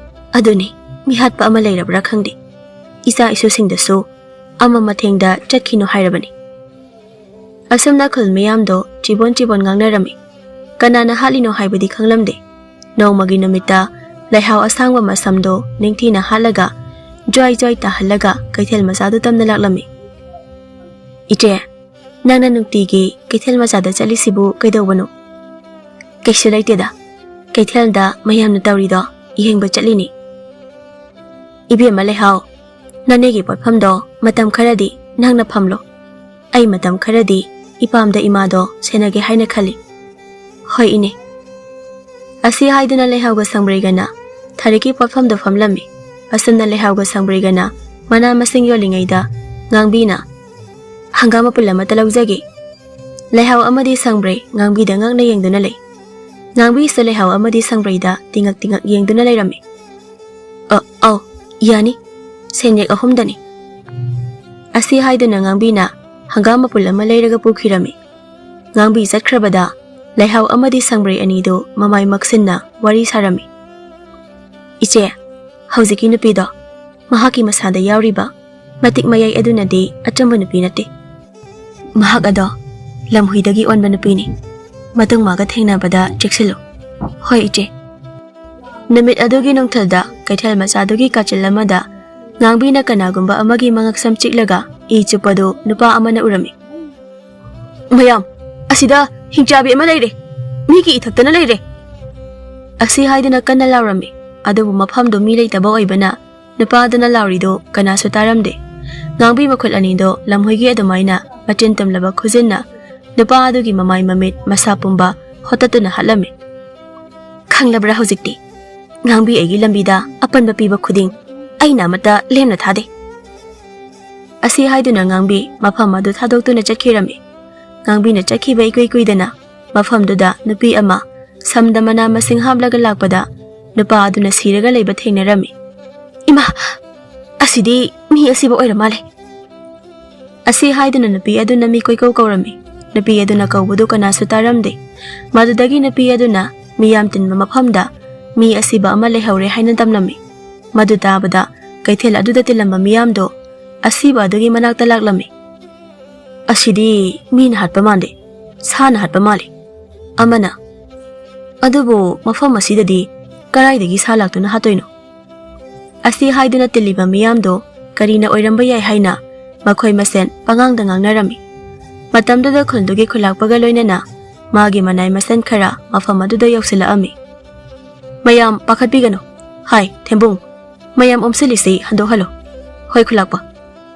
ꯑꯗꯨꯅꯤ, ꯃꯤꯍꯥꯠꯄ ꯑꯃ ꯂꯩꯔꯕ꯭ꯔꯥ ꯈꯪꯗꯦ꯫ ꯏꯆꯥ ꯏꯁꯨꯁꯤꯡꯗꯁꯨ ꯑꯃ ꯃꯊꯦꯡꯗ ꯆꯠꯈꯤꯅꯨ ꯍꯥꯏꯔꯕꯅꯤ꯫ ꯑꯁꯨꯝꯅ ꯈꯨꯜ ꯃꯤꯌꯥꯝꯗꯣ ꯆꯤꯕꯣꯟ ꯆꯤꯕꯣꯟ ꯉꯥꯡꯅꯔꯝꯃꯤ꯫ ꯀꯅꯥꯅ ꯍꯥꯠꯂꯤꯅꯣ ꯍꯥꯏꯕꯗꯤ ꯈꯪꯂꯝꯗꯦ꯫ ꯅꯣꯡꯃꯒꯤ ꯅꯨꯃꯤꯠꯇ ꯂꯩꯍꯥꯎ ꯑꯁꯥꯡꯕ ꯃꯁꯝꯗꯣ ꯅꯤꯡꯊꯤꯅ ꯍꯥꯠꯂꯒ ꯖ꯭ꯋꯥꯏ ꯖ꯭ꯋꯥꯏ ꯇꯥꯍꯜꯂꯒ ꯀꯩꯊꯦꯜ ꯃꯆꯥꯗꯨ ꯇꯝꯅ ꯂꯥꯛꯂꯝꯃꯤ꯫ "ꯏꯆꯦ, ꯅꯪꯅ ꯅꯨꯡꯇꯤꯒꯤ ꯀꯩꯊꯦꯜ ꯃꯆꯥꯗ ꯆꯠꯂꯤꯁꯤꯕꯨ ꯀꯩꯗꯧꯕꯅꯣ?" "ꯀꯩꯁꯨ ꯂꯩꯇꯦꯗ, ꯀꯩꯊꯦꯜꯗ ꯃꯌꯥꯝꯅ ꯇꯧꯔꯤꯗꯣ ꯌꯦꯡꯕ ꯆꯠꯂꯤꯅꯤ꯫" "ꯏꯕꯦꯝꯃ ꯂꯩꯍꯥꯎ, ꯅꯅꯦꯒꯤ ꯄꯣꯠꯐꯝꯗꯣ ꯃꯇꯝ ꯈꯔꯗꯤ ꯅꯪꯅ ꯐꯝꯂꯣ꯫ ꯑꯩ ꯃꯇꯝ ꯈꯔꯗꯤ ꯏꯄꯥꯝꯗ ꯏꯃꯥꯗꯣ ꯁꯦꯟꯅꯒꯦ ꯍꯥꯏꯅ ꯈꯜꯂꯤ꯫" "ꯍꯣꯏ ꯏꯅꯦ꯫" ꯑꯁꯤ ꯍꯥꯏꯗꯨꯅ ꯂꯩꯍꯥꯎꯒ ꯁꯪꯕ꯭ꯔꯩꯒꯅ ꯊꯔꯤꯛꯀꯤ ꯄꯣꯠꯐꯝꯗ ꯐꯝꯂꯝꯃꯤ꯫ ꯑꯁꯨꯝꯅ ꯂꯩꯍꯥꯎꯒ ꯁꯪꯕ꯭ꯔꯩꯒꯅ ꯃꯅꯥ ꯃꯁꯤꯡ ꯌꯣꯜꯂꯤꯉꯩꯗ ꯉꯥꯡꯕꯤꯅ, "ꯍꯪꯒꯥꯝ ꯃꯄꯨꯜ ꯑꯃꯠꯇ ꯂꯧꯖꯒꯦ꯫" ꯂꯩꯍꯥꯎ ꯑꯃꯗꯤ ꯁꯪꯕ꯭ꯔꯩ ꯉꯥꯡꯕꯤꯗ ꯉꯛꯅ ꯌꯦꯡꯗꯨꯅ ꯂꯩ꯫ ꯉꯥꯡꯕꯤꯁꯨ ꯂꯩꯍꯥꯎ ꯑꯃꯗꯤ ꯁꯪꯕ꯭ꯔꯩꯗ ꯇꯤꯉꯛ ꯇꯤꯉꯛ ꯌꯦꯡꯗꯨꯅ ꯂꯩꯔꯝꯃꯤ꯫ "ꯑ, ꯑꯧ, ꯌꯥꯅꯤ꯫ ꯁꯦꯟꯌꯦꯛ ꯑꯍꯨꯝꯗꯅꯤ꯫" ꯑꯁꯤ ꯍꯥꯏꯗꯨꯅ ꯉꯥꯡꯕꯤꯅ ꯍꯪꯒꯥꯝ ꯃꯄꯨꯜ ꯑꯃ ꯂꯩꯔꯒ ꯄꯨꯈꯤꯔꯝꯃꯤ꯫ ꯉꯥꯡꯕꯤ ꯆꯠꯈ꯭ꯔꯕꯗ ꯂꯩꯍꯥꯎ ꯑꯃꯗꯤ ꯁꯪꯕ꯭ꯔꯩ ꯑꯅꯤꯗꯨ ꯃꯃꯥꯏ ꯃꯛꯁꯤꯟꯅ ꯋꯥꯔꯤ ꯁꯥꯔꯝꯃꯤ꯫ "ꯏꯆꯦ, ꯍꯧꯖꯤꯛꯀꯤ ꯅꯨꯄꯤꯗꯣ, ꯃꯍꯥꯛꯀꯤ ꯃꯁꯥꯗ ꯌꯥꯎꯔꯤꯕ ꯃꯇꯤꯛ ꯃꯌꯥꯏ ꯑꯗꯨꯅꯗꯤ ꯑꯆꯝꯕ ꯅꯨꯄꯤ ꯅꯠꯇꯦ꯫ ꯃꯍꯥꯛ ꯑꯗꯣ ꯂꯝꯍꯨꯏꯗꯒꯤ ꯑꯣꯟꯕ ꯅꯨꯄꯤꯅꯤ꯫ ꯃꯇꯨꯡ ꯃꯥꯒ ꯊꯦꯡꯅꯕꯗ ꯆꯦꯛꯁꯤꯜꯂꯨ꯫" "ꯍꯣꯏ ꯏꯆꯦ꯫" ꯅꯨꯃꯤꯠ ꯑꯗꯨꯒꯤ ꯅꯨꯡꯊꯤꯜꯗ ꯀꯩꯊꯦꯜ ꯃꯆꯥꯗꯨꯒꯤ ꯀꯥꯆꯤꯜ ꯑꯃꯗ ꯉꯥꯡꯕꯤꯅ ꯀꯅꯥꯒꯨꯝꯕ ꯑꯃꯒꯤ ꯃꯉꯛꯁꯝ ꯆꯤꯛꯂꯒ ꯏ ꯆꯨꯞꯄꯗꯨ ꯅꯨꯄꯥ ꯑꯃꯅ ꯎꯔꯝꯃꯤ꯫ "ꯃꯌꯥꯝ, ꯑꯁꯤꯗ ꯍꯤꯡꯆꯥꯕꯤ ꯑꯃ ꯂꯩꯔꯦ꯫ ꯃꯤꯒꯤ ꯏꯊꯛꯇꯅ ꯂꯩꯔꯦ!" ꯑꯁꯤ ꯍꯥꯏꯗꯨꯅ ꯀꯟꯅ ꯂꯥꯎꯔꯝꯃꯤ꯫ ꯑꯗꯨꯕꯨ ꯃꯐꯝꯗꯨ ꯃꯤ ꯂꯩꯇꯕ ꯑꯣꯏꯕꯅ ꯅꯨꯄꯥꯗꯨꯅ ꯂꯥꯎꯔꯤꯗꯨ ꯀꯅꯥꯁꯨ ꯇꯥꯔꯝꯗꯦ꯫ ꯉꯥꯡꯕꯤ ꯃꯈꯨꯠ ꯑꯅꯤꯗꯣ ꯂꯝꯍꯨꯏꯒꯤ ꯑꯗꯨꯃꯥꯏꯅ ꯃꯆꯤꯟ ꯇꯨꯝꯂꯕ ꯈꯨꯖꯤꯟꯅ ꯅꯨꯄꯥ ꯑꯗꯨꯒꯤ ꯃꯃꯥꯏ ꯃꯃꯤꯠ ꯃꯁꯥ ꯄꯨꯝꯕ ꯍꯣꯇꯠꯇꯨꯅ ꯍꯥꯠꯂꯝꯃꯤ꯫ "ꯈꯪꯂꯕ꯭ꯔꯥ ꯍꯧꯖꯤꯛꯇꯤ? ꯉꯥꯡꯕꯤ ꯑꯩꯒꯤ ꯂꯝꯕꯤꯗ ꯑꯄꯟꯕ ꯄꯤꯕ ꯈꯨꯗꯤꯡ ꯑꯩꯅ ꯑꯃꯠꯇ ꯂꯦꯝꯅ ꯊꯥꯗꯦ꯫" ꯑꯁꯤ ꯍꯥꯏꯗꯨꯅ ꯉꯥꯡꯕꯤ ꯃꯐꯝ ꯑꯗꯨ ꯊꯥꯗꯣꯛꯇꯨꯅ ꯆꯠꯈꯤꯔꯝꯃꯤ꯫ ꯉꯥꯡꯕꯤꯅ ꯆꯠꯈꯤꯕ ꯏꯀꯨꯏ ꯀꯨꯏꯗꯅ ꯃꯐꯝꯗꯨꯗ ꯅꯨꯄꯤ ꯑꯃ ꯁꯝꯗ ꯃꯅꯥ ꯃꯁꯤꯡ ꯍꯥꯞꯂꯒ ꯂꯥꯛꯄꯗ ꯅꯨꯄꯥ ꯑꯗꯨꯅ ꯁꯤꯔꯒ ꯂꯩꯕ ꯊꯦꯡꯅꯔꯝꯃꯤ꯫ "ꯏꯃꯥ, ꯑꯁꯤꯗꯤ ꯃꯤ ꯑꯁꯤꯕ ꯑꯣꯏꯔ ꯃꯥꯜꯂꯦ꯫" ꯑꯁꯤ ꯍꯥꯏꯗꯨꯅ ꯅꯨꯄꯤ ꯑꯗꯨꯅ ꯃꯤ ꯀꯣꯏꯀꯧ ꯀꯧꯔꯝꯃꯤ꯫ ꯅꯨꯄꯤ ꯑꯗꯨꯅ ꯀꯧꯕꯗꯨ ꯀꯅꯥꯁꯨ ꯇꯥꯔꯝꯗꯦ꯫ ꯃꯗꯨꯗꯒꯤ ꯅꯨꯄꯤ ꯑꯗꯨꯅ ꯃꯤꯌꯥꯝ ꯇꯤꯟꯕ ꯃꯐꯝꯗ ꯃꯤ ꯑꯁꯤꯕ ꯑꯃ ꯂꯩꯍꯧꯔꯦ ꯍꯥꯏꯅ ꯇꯝꯂꯝꯃꯤ꯫ ꯃꯗꯨ ꯇꯥꯕꯗ ꯀꯩꯊꯦꯜ ꯑꯗꯨꯗ ꯇꯤꯜꯂꯝꯕ ꯃꯤꯌꯥꯝꯗꯣ ꯑꯁꯤꯕ ꯑꯗꯨꯒꯤ ꯃꯅꯥꯛꯇ ꯂꯥꯛꯂꯝꯃꯤ꯫ "ꯑꯁꯤꯗꯤ ꯃꯤꯅ ꯍꯥꯠꯄ ꯃꯥꯟꯗꯦ, ꯁꯥꯅ ꯍꯥꯠꯄ ꯃꯥꯜꯂꯤ꯫" ꯑꯃꯅ, "ꯑꯗꯨꯕꯨ ꯃꯐꯝ ꯑꯁꯤꯗꯗꯤ ꯀꯗꯥꯏꯗꯒꯤ ꯁꯥ ꯂꯥꯛꯇꯨꯅ ꯍꯥꯠꯇꯣꯏꯅꯣ?" ꯑꯁꯤ ꯍꯥꯏꯗꯨꯅ ꯇꯤꯜꯂꯤꯕ ꯃꯤꯌꯥꯝꯗꯣ ꯀꯔꯤꯅ ꯑꯣꯏꯔꯝꯕ ꯌꯥꯏ ꯍꯥꯏꯅ ꯃꯈꯣꯏ ꯃꯁꯦꯟ ꯄꯉꯥꯡꯗ ꯉꯥꯡꯅꯔꯝꯃꯤ꯫ ꯃꯇꯝꯗꯨꯗ ꯈꯨꯜꯗꯨꯒꯤ ꯈꯨꯂꯥꯛꯄꯒ ꯂꯣꯏꯅꯅ ꯃꯥꯒꯤ ꯃꯅꯥꯏ ꯃꯁꯦꯟ ꯈꯔ ꯃꯐꯝ ꯑꯗꯨꯗ ꯌꯧꯁꯤꯜꯂꯛꯑꯝꯃꯤ꯫ "ꯃꯌꯥꯝ ꯄꯥꯈꯠꯄꯤꯒꯅꯨ꯫ ꯍꯥꯏ, ꯊꯦꯝꯕꯨꯡ, ꯃꯌꯥꯝ ꯑꯣꯝꯁꯤꯜꯂꯤꯁꯤ ꯍꯟꯗꯣꯛꯍꯜꯂꯣ꯫ ꯍꯣꯏ, ꯈꯨꯂꯥꯛꯄ,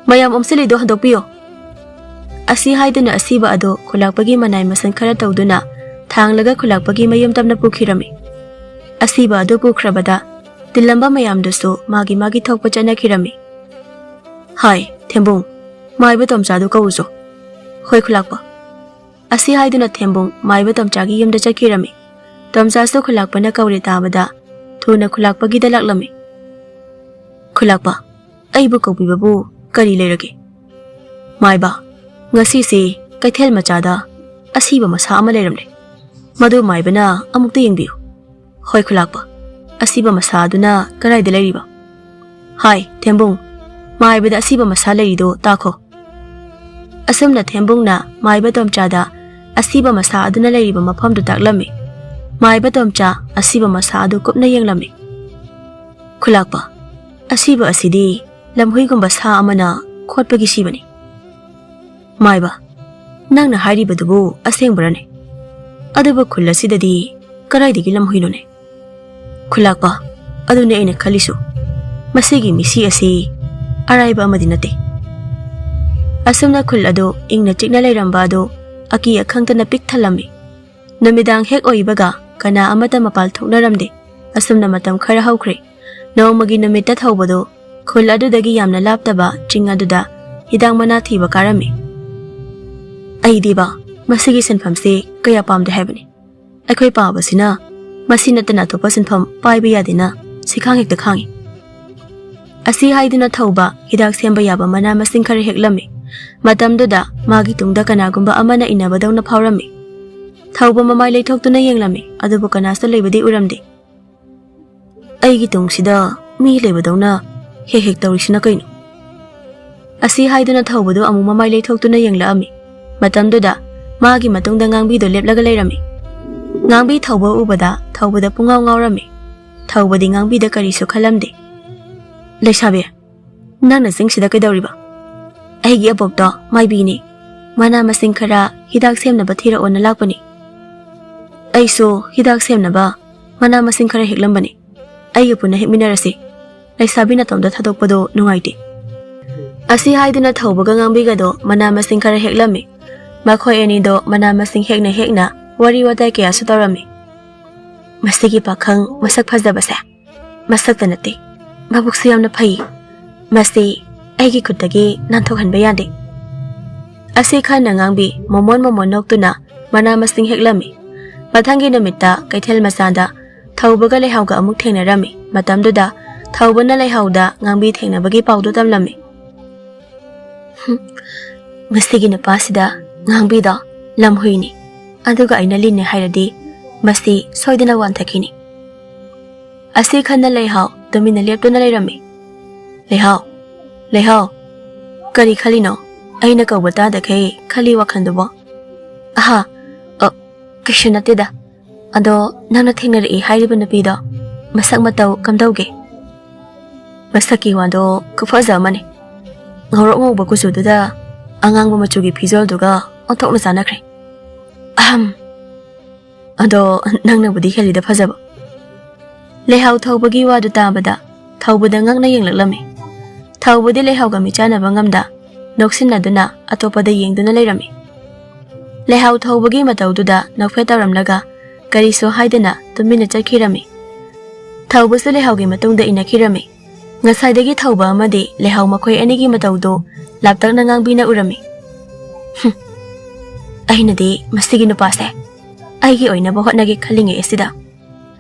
ꯃꯌꯥꯝ ꯑꯣꯝꯁꯤꯜꯂꯤꯗꯣ ꯍꯟꯗꯣꯛꯄꯤꯌꯣ꯫" ꯑꯁꯤ ꯍꯥꯏꯗꯨꯅ ꯑꯁꯤꯕ ꯑꯗꯨ ꯈꯨꯂꯥꯛꯄꯒꯤ ꯃꯅꯥꯏ ꯃꯁꯦꯟ ꯈꯔ ꯇꯧꯗꯨꯅ ꯊꯥꯡꯂꯒ ꯈꯨꯂꯥꯛꯄꯒꯤ ꯃꯌꯨꯝ ꯇꯝꯅ ꯄꯨꯈꯤꯔꯝꯃꯤ꯫ ꯑꯁꯤꯕ ꯑꯗꯨ ꯄꯨꯈ꯭ꯔꯕꯗ ꯇꯤꯜꯂꯝꯕ ꯃꯌꯥꯝꯗꯨꯁꯨ ꯃꯥꯒꯤ ꯃꯥꯒꯤ ꯊꯣꯛꯄ ꯆꯠꯅꯈꯤꯔꯝꯃꯤ꯫ "ꯍꯥꯏ, ꯊꯦꯝꯕꯨꯡ, ꯃꯥꯏꯕ ꯇꯣꯝꯆꯥꯗꯨ ꯀꯧꯔꯨꯆꯣ꯫" "ꯍꯣꯏ, ꯈꯨꯂꯥꯛꯄ꯫" ꯑꯁꯤ ꯍꯥꯏꯗꯨꯅ ꯊꯦꯝꯕꯨꯡ ꯃꯥꯏꯕ ꯇꯣꯝꯆꯥꯒꯤ ꯌꯨꯝꯗ ꯆꯠꯈꯤꯔꯝꯃꯤ꯫ ꯇꯣꯝꯆꯥꯁꯨ ꯈꯨꯂꯥꯛꯄꯅ ꯀꯧꯔꯦ ꯇꯥꯕꯗ ꯊꯨꯅ ꯈꯨꯂꯥꯛꯄꯒꯤꯗ ꯂꯥꯛꯂꯝꯃꯤ꯫ "ꯈꯨꯂꯥꯛꯄ, ꯑꯩꯕꯨ ꯀꯧꯕꯤꯕꯕꯨ ꯀꯔꯤ ꯂꯩꯔꯒꯦ?" "ꯃꯥꯏꯕ, ꯉꯁꯤꯁꯤ ꯀꯩꯊꯦꯜ ꯃꯆꯥꯗ ꯑꯁꯤꯕ ꯃꯁꯥ ꯑꯃ ꯂꯩꯔꯝꯂꯦ꯫ ꯃꯗꯨ ꯃꯥꯏꯕꯅ ꯑꯃꯨꯛꯇ ꯌꯦꯡꯕꯤꯌꯨ꯫" "ꯍꯣꯏ, ꯈꯨꯂꯥꯛꯄ꯫ ꯑꯁꯤꯕ ꯃꯁꯥ ꯑꯗꯨꯅ ꯀꯗꯥꯏꯗ ꯂꯩꯔꯤꯕ?" "ꯍꯥꯏ, ꯊꯦꯝꯕꯨꯡ, ꯃꯥꯏꯕꯗ ꯑꯁꯤꯕ ꯃꯁꯥ ꯂꯩꯔꯤꯗꯣ ꯇꯥꯈꯣ꯫" ꯑꯁꯨꯝꯅ ꯊꯦꯝꯕꯨꯡꯅ ꯃꯥꯏꯕ ꯇꯣꯝꯆꯥꯗ ꯑꯁꯤꯕ ꯃꯁꯥ ꯑꯗꯨꯅ ꯂꯩꯔꯤꯕ ꯃꯐꯝꯗꯨ ꯇꯥꯛꯂꯝꯃꯤ꯫ ꯃꯥꯏꯕ ꯇꯣꯝꯆꯥ ꯑꯁꯤꯕ ꯃꯁꯥ ꯑꯗꯨ ꯀꯨꯞꯅ ꯌꯦꯡꯂꯝꯃꯤ꯫ "ꯈꯨꯂꯥꯛꯄ, ꯑꯁꯤꯕ ꯑꯁꯤꯗꯤ ꯂꯝꯍꯨꯏꯒꯨꯝꯕ ꯁꯥ ꯑꯃꯅ ꯈꯣꯠꯄꯒꯤ ꯁꯤꯕꯅꯤ꯫" "ꯃꯥꯏꯕ, ꯅꯪꯅ ꯍꯥꯏꯔꯤꯕꯗꯨꯕꯨ ꯑꯁꯦꯡꯕꯔꯅꯦ? ꯑꯗꯨꯕꯨ ꯈꯨꯜ ꯑꯁꯤꯗꯗꯤ ꯀꯗꯥꯏꯗꯒꯤ ꯂꯝꯍꯨꯏꯅꯣꯅꯦ?" "ꯈꯨꯂꯥꯛꯄ, ꯑꯗꯨꯅꯦ ꯑꯩꯅ ꯈꯜꯂꯤꯁꯨ꯫ ꯃꯁꯤꯒꯤ ꯃꯤꯁꯤ ꯑꯁꯤ ꯑꯔꯥꯏꯕ ꯑꯃꯗꯤ ꯅꯠꯇꯦ꯫" ꯑꯁꯨꯝꯅ ꯈꯨꯜ ꯑꯗꯨ ꯏꯪꯅ ꯆꯤꯛꯅ ꯂꯩꯔꯝꯕ ꯑꯗꯨ ꯑꯀꯤ ꯑꯈꯪꯗꯅ ꯄꯤꯛ ꯊꯜꯂꯝꯃꯤ꯫ ꯅꯨꯃꯤꯗꯥꯡ ꯍꯦꯛ ꯑꯣꯏꯕꯒ ꯀꯅꯥ ꯑꯃꯠꯇ ꯃꯄꯥꯜ ꯊꯣꯛꯅꯔꯝꯗꯦ꯫ ꯑꯁꯨꯝꯅ ꯃꯇꯝ ꯈꯔ ꯍꯧꯈ꯭ꯔꯦ꯫ ꯅꯣꯡꯃꯒꯤ ꯅꯨꯃꯤꯠꯇ ꯊꯧꯕꯗꯨ ꯈꯨꯜ ꯑꯗꯨꯗꯒꯤ ꯌꯥꯝꯅ ꯂꯥꯞꯇꯕ ꯆꯤꯡ ꯑꯗꯨꯗ ꯍꯤꯗꯥꯛ ꯃꯅꯥ ꯊꯤꯕ ꯀꯥꯔꯝꯃꯤ꯫ "ꯑꯩꯗꯤꯕ ꯃꯁꯤꯒꯤ ꯁꯤꯟꯐꯝꯁꯤ ꯀꯌꯥ ꯄꯥꯝꯗꯦ ꯍꯥꯏꯕꯅꯤ꯫ ꯑꯩꯈꯣꯏ ꯄꯥꯕꯁꯤꯅ ꯃꯁꯤ ꯅꯠꯇꯅ ꯑꯇꯣꯞꯄ ꯁꯤꯟꯐꯝ ꯄꯥꯏꯕ ꯌꯥꯗꯦꯅ ꯁꯤꯈꯥꯡ ꯍꯦꯛꯇ ꯈꯥꯡꯉꯤ꯫" ꯑꯁꯤ ꯍꯥꯏꯗꯨꯅ ꯊꯧꯕ ꯍꯤꯗꯥꯛ ꯁꯦꯝꯕ ꯌꯥꯕ ꯃꯅꯥ ꯃꯁꯤꯡ ꯈꯔ ꯍꯦꯛꯂꯝꯃꯤ꯫ ꯃꯇꯝꯗꯨꯗ ꯃꯥꯒꯤ ꯇꯨꯡꯗ ꯀꯅꯥꯒꯨꯝꯕ ꯑꯃꯅ ꯏꯟꯅꯕꯗꯧꯅ ꯐꯥꯎꯔꯝꯃꯤ꯫ ꯊꯧꯕ ꯃꯃꯥꯏ ꯂꯩꯊꯣꯛꯇꯨꯅ ꯌꯦꯡꯂꯝꯃꯤ, ꯑꯗꯨꯕꯨ ꯀꯅꯥꯁꯨ ꯂꯩꯕꯗꯤ ꯎꯔꯝꯗꯦ꯫ "ꯑꯩꯒꯤ ꯇꯨꯡꯁꯤꯗ ꯃꯤ ꯂꯩꯕꯗꯧꯅ ꯍꯦꯛ ꯍꯦꯛ ꯇꯧꯔꯤꯁꯤꯅ ꯀꯩꯅꯣ?" ꯑꯁꯤ ꯍꯥꯏꯗꯨꯅ ꯊꯧꯕꯗꯨ ꯑꯃꯨꯛ ꯃꯃꯥꯏ ꯂꯩꯊꯣꯛꯇꯨꯅ ꯌꯦꯡꯂꯛꯑꯝꯃꯤ꯫ ꯃꯇꯝꯗꯨꯗ ꯃꯥꯒꯤ ꯃꯇꯨꯡꯗ ꯉꯥꯡꯕꯤꯗꯨ ꯂꯦꯞꯂꯒ ꯂꯩꯔꯝꯃꯤ꯫ ꯉꯥꯡꯕꯤ ꯊꯧꯕ ꯎꯕꯗ ꯊꯧꯕꯗ ꯄꯨꯡꯉꯥꯎ ꯉꯥꯎꯔꯝꯃꯤ꯫ ꯊꯧꯕꯗꯤ ꯉꯥꯡꯕꯤꯗ ꯀꯔꯤꯁꯨ ꯈꯜꯂꯝꯗꯦ꯫ "ꯂꯩꯁꯥꯕꯤ, ꯅꯪꯅ ꯆꯤꯡꯁꯤꯗ ꯀꯩꯗꯧꯔꯤꯕ?" "ꯑꯩꯒꯤ ꯑꯕꯣꯛꯇꯣ ꯃꯥꯏꯕꯤꯅꯤ꯫ ꯃꯅꯥ ꯃꯁꯤꯡ ꯈꯔ ꯍꯤꯗꯥꯛ ꯁꯦꯝꯅꯕ ꯊꯤꯔꯛꯑꯣꯅ ꯂꯥꯛꯄꯅꯤ꯫ ꯑꯩꯁꯨ ꯍꯤꯗꯥꯛ ꯁꯦꯝꯅꯕ ꯃꯅꯥ ꯃꯁꯤꯡ ꯈꯔ ꯍꯦꯛꯂꯝꯕꯅꯤ꯫ ꯑꯩꯒ ꯄꯨꯟꯅ ꯍꯦꯛꯃꯤꯟꯅꯔꯁꯤ꯫ ꯂꯩꯁꯥꯕꯤ ꯅꯇꯣꯝꯇ ꯊꯥꯗꯣꯛꯄꯗꯣ ꯅꯨꯡꯉꯥꯏꯇꯦ꯫" ꯑꯁꯤ ꯍꯥꯏꯗꯨꯅ ꯊꯧꯕꯒ ꯉꯥꯡꯕꯤꯒꯗꯣ ꯃꯅꯥ ꯃꯁꯤꯡ ꯈꯔ ꯍꯦꯛꯂꯝꯃꯤ꯫ ꯃꯈꯣꯏ ꯑꯅꯤꯗꯣ ꯃꯅꯥ ꯃꯁꯤꯡ ꯍꯦꯛꯅ ꯍꯦꯛꯅ ꯋꯥꯔꯤ ꯋꯥꯇꯥꯏ ꯀꯌꯥꯁꯨ ꯇꯧꯔꯝꯃꯤ꯫ "ꯃꯁꯤꯒꯤ ꯄꯥꯈꯪ ꯃꯁꯛ ꯐꯖꯕꯁꯦ ꯃꯁꯛꯇ ꯅꯠꯇꯦ, ꯃꯕꯨꯛꯁꯨ ꯌꯥꯝꯅ ꯐꯩ꯫ ꯃꯁꯤ ꯑꯩꯒꯤ ꯈꯨꯠꯇꯒꯤ ꯅꯥꯟꯊꯣꯛꯍꯟꯕ ꯌꯥꯗꯦ꯫" ꯑꯁꯤ ꯈꯟꯅ ꯉꯥꯡꯕꯤ ꯃꯣꯃꯣꯟ ꯃꯣꯃꯣꯟ ꯅꯣꯛꯇꯨꯅ ꯃꯅꯥ ꯃꯁꯤꯡ ꯍꯦꯛꯂꯝꯃꯤ꯫ ꯃꯊꯪꯒꯤ ꯅꯨꯃꯤꯠꯇ ꯀꯩꯊꯦꯜ ꯃꯆꯥꯗ ꯊꯧꯕꯒ ꯂꯩꯍꯥꯎꯒ ꯑꯃꯨꯛ ꯊꯦꯡꯅꯔꯝꯃꯤ꯫ ꯃꯇꯝꯗꯨꯗ ꯊꯧꯕꯅ ꯂꯩꯍꯥꯎꯗ ꯉꯥꯡꯕꯤ ꯊꯦꯡꯅꯕꯒꯤ ꯄꯥꯎꯗꯨ ꯇꯝꯂꯝꯃꯤ꯫ "ꯍꯨꯝ, ꯃꯁꯤꯒꯤ ꯅꯨꯄꯥꯁꯤꯗ ꯉꯥꯡꯕꯤꯗꯣ ꯂꯝꯍꯨꯏꯅꯤ, ꯑꯗꯨꯒ ꯑꯩꯅ ꯂꯤꯅꯤ ꯍꯥꯏꯔꯗꯤ ꯃꯁꯤ ꯁꯣꯏꯗꯅ ꯋꯥꯟꯊꯈꯤꯅꯤ꯫" ꯑꯁꯤ ꯈꯟꯅ ꯂꯩꯍꯥꯎ ꯇꯨꯃꯤꯟꯅ ꯂꯦꯞꯇꯨꯅ ꯂꯩꯔꯝꯃꯤ꯫ "ꯂꯩꯍꯥꯎ, ꯂꯩꯍꯥꯎ, ꯀꯔꯤ ꯈꯜꯂꯤꯅꯣ? ꯑꯩꯅ ꯀꯧꯕ ꯇꯥꯗꯈꯩ ꯈꯜꯂꯤ ꯋꯥꯈꯜꯗꯨꯕꯣ?" "ꯑꯍꯥ, ꯑ, ꯀꯩꯁꯨ ꯅꯠꯇꯦꯗ꯫ ꯑꯗꯣ ꯅꯪꯅ ꯊꯦꯡꯅꯔꯛꯏ ꯍꯥꯏꯔꯤꯕ ꯅꯨꯄꯤꯗꯣ ꯃꯁꯛ ꯃꯇꯧ ꯀꯝꯗꯧꯒꯦ?" "ꯃꯁꯛꯀꯤ ꯋꯥꯗꯣ ꯈꯨꯐꯖ ꯑꯃꯅꯤ꯫ ꯉꯧꯔꯣꯛ ꯉꯧꯕ ꯀꯨꯆꯨꯗꯨꯗ ꯑꯉꯥꯡꯕ ꯃꯆꯨꯒꯤ ꯐꯤꯖꯣꯜꯗꯨꯒ ꯑꯣꯟꯊꯣꯛꯅ ꯆꯥꯟꯅꯈ꯭ꯔꯦ꯫ ꯑꯍꯝ, ꯑꯗꯣ ꯅꯪꯅꯕꯨꯗꯤ ꯍꯦꯜꯂꯤꯗ ꯐꯖꯕ꯫" ꯂꯩꯍꯥꯎ ꯊꯧꯕꯒꯤ ꯋꯥꯗꯨ ꯇꯥꯕꯗ ꯊꯧꯕꯗ ꯉꯛꯅ ꯌꯦꯡꯂꯛꯂꯝꯃꯤ꯫ ꯊꯧꯕꯗꯤ ꯂꯩꯍꯥꯎꯒ ꯃꯤꯆꯥꯟꯅꯕ ꯉꯝꯗ ꯅꯣꯛꯁꯤꯟꯅꯗꯨꯅ ꯑꯇꯣꯞꯄꯗ ꯌꯦꯡꯗꯨꯅ ꯂꯩꯔꯝꯃꯤ꯫ ꯂꯩꯍꯥꯎ ꯊꯧꯕꯒꯤ ꯃꯇꯧꯗꯨꯗ ꯅꯣꯛꯐꯦꯠ ꯇꯧꯔꯝꯂꯒ ꯀꯔꯤꯁꯨ ꯍꯥꯏꯗꯅ ꯇꯨꯃꯤꯟꯅ ꯆꯠꯈꯤꯔꯝꯃꯤ꯫ ꯊꯧꯕꯁꯨ ꯂꯩꯍꯥꯎꯒꯤ ꯃꯇꯨꯡꯗ ꯏꯟꯅꯈꯤꯔꯝꯃꯤ꯫ ꯉꯁꯥꯏꯗꯒꯤ ꯊꯧꯕ ꯑꯃꯗꯤ ꯂꯩꯍꯥꯎ ꯃꯈꯣꯏ ꯑꯅꯤꯒꯤ ꯃꯇꯧꯗꯨ ꯂꯥꯞꯇꯛꯅ ꯉꯥꯡꯕꯤꯅ ꯎꯔꯝꯃꯤ꯫ "ꯍꯨꯝ, ꯑꯩꯅꯗꯤ ꯃꯁꯤꯒꯤ ꯅꯨꯄꯥꯁꯦ ꯑꯩꯒꯤ ꯑꯣꯏꯅꯕ ꯍꯣꯠꯅꯒꯦ ꯈꯜꯂꯤꯉꯩ ꯑꯁꯤꯗ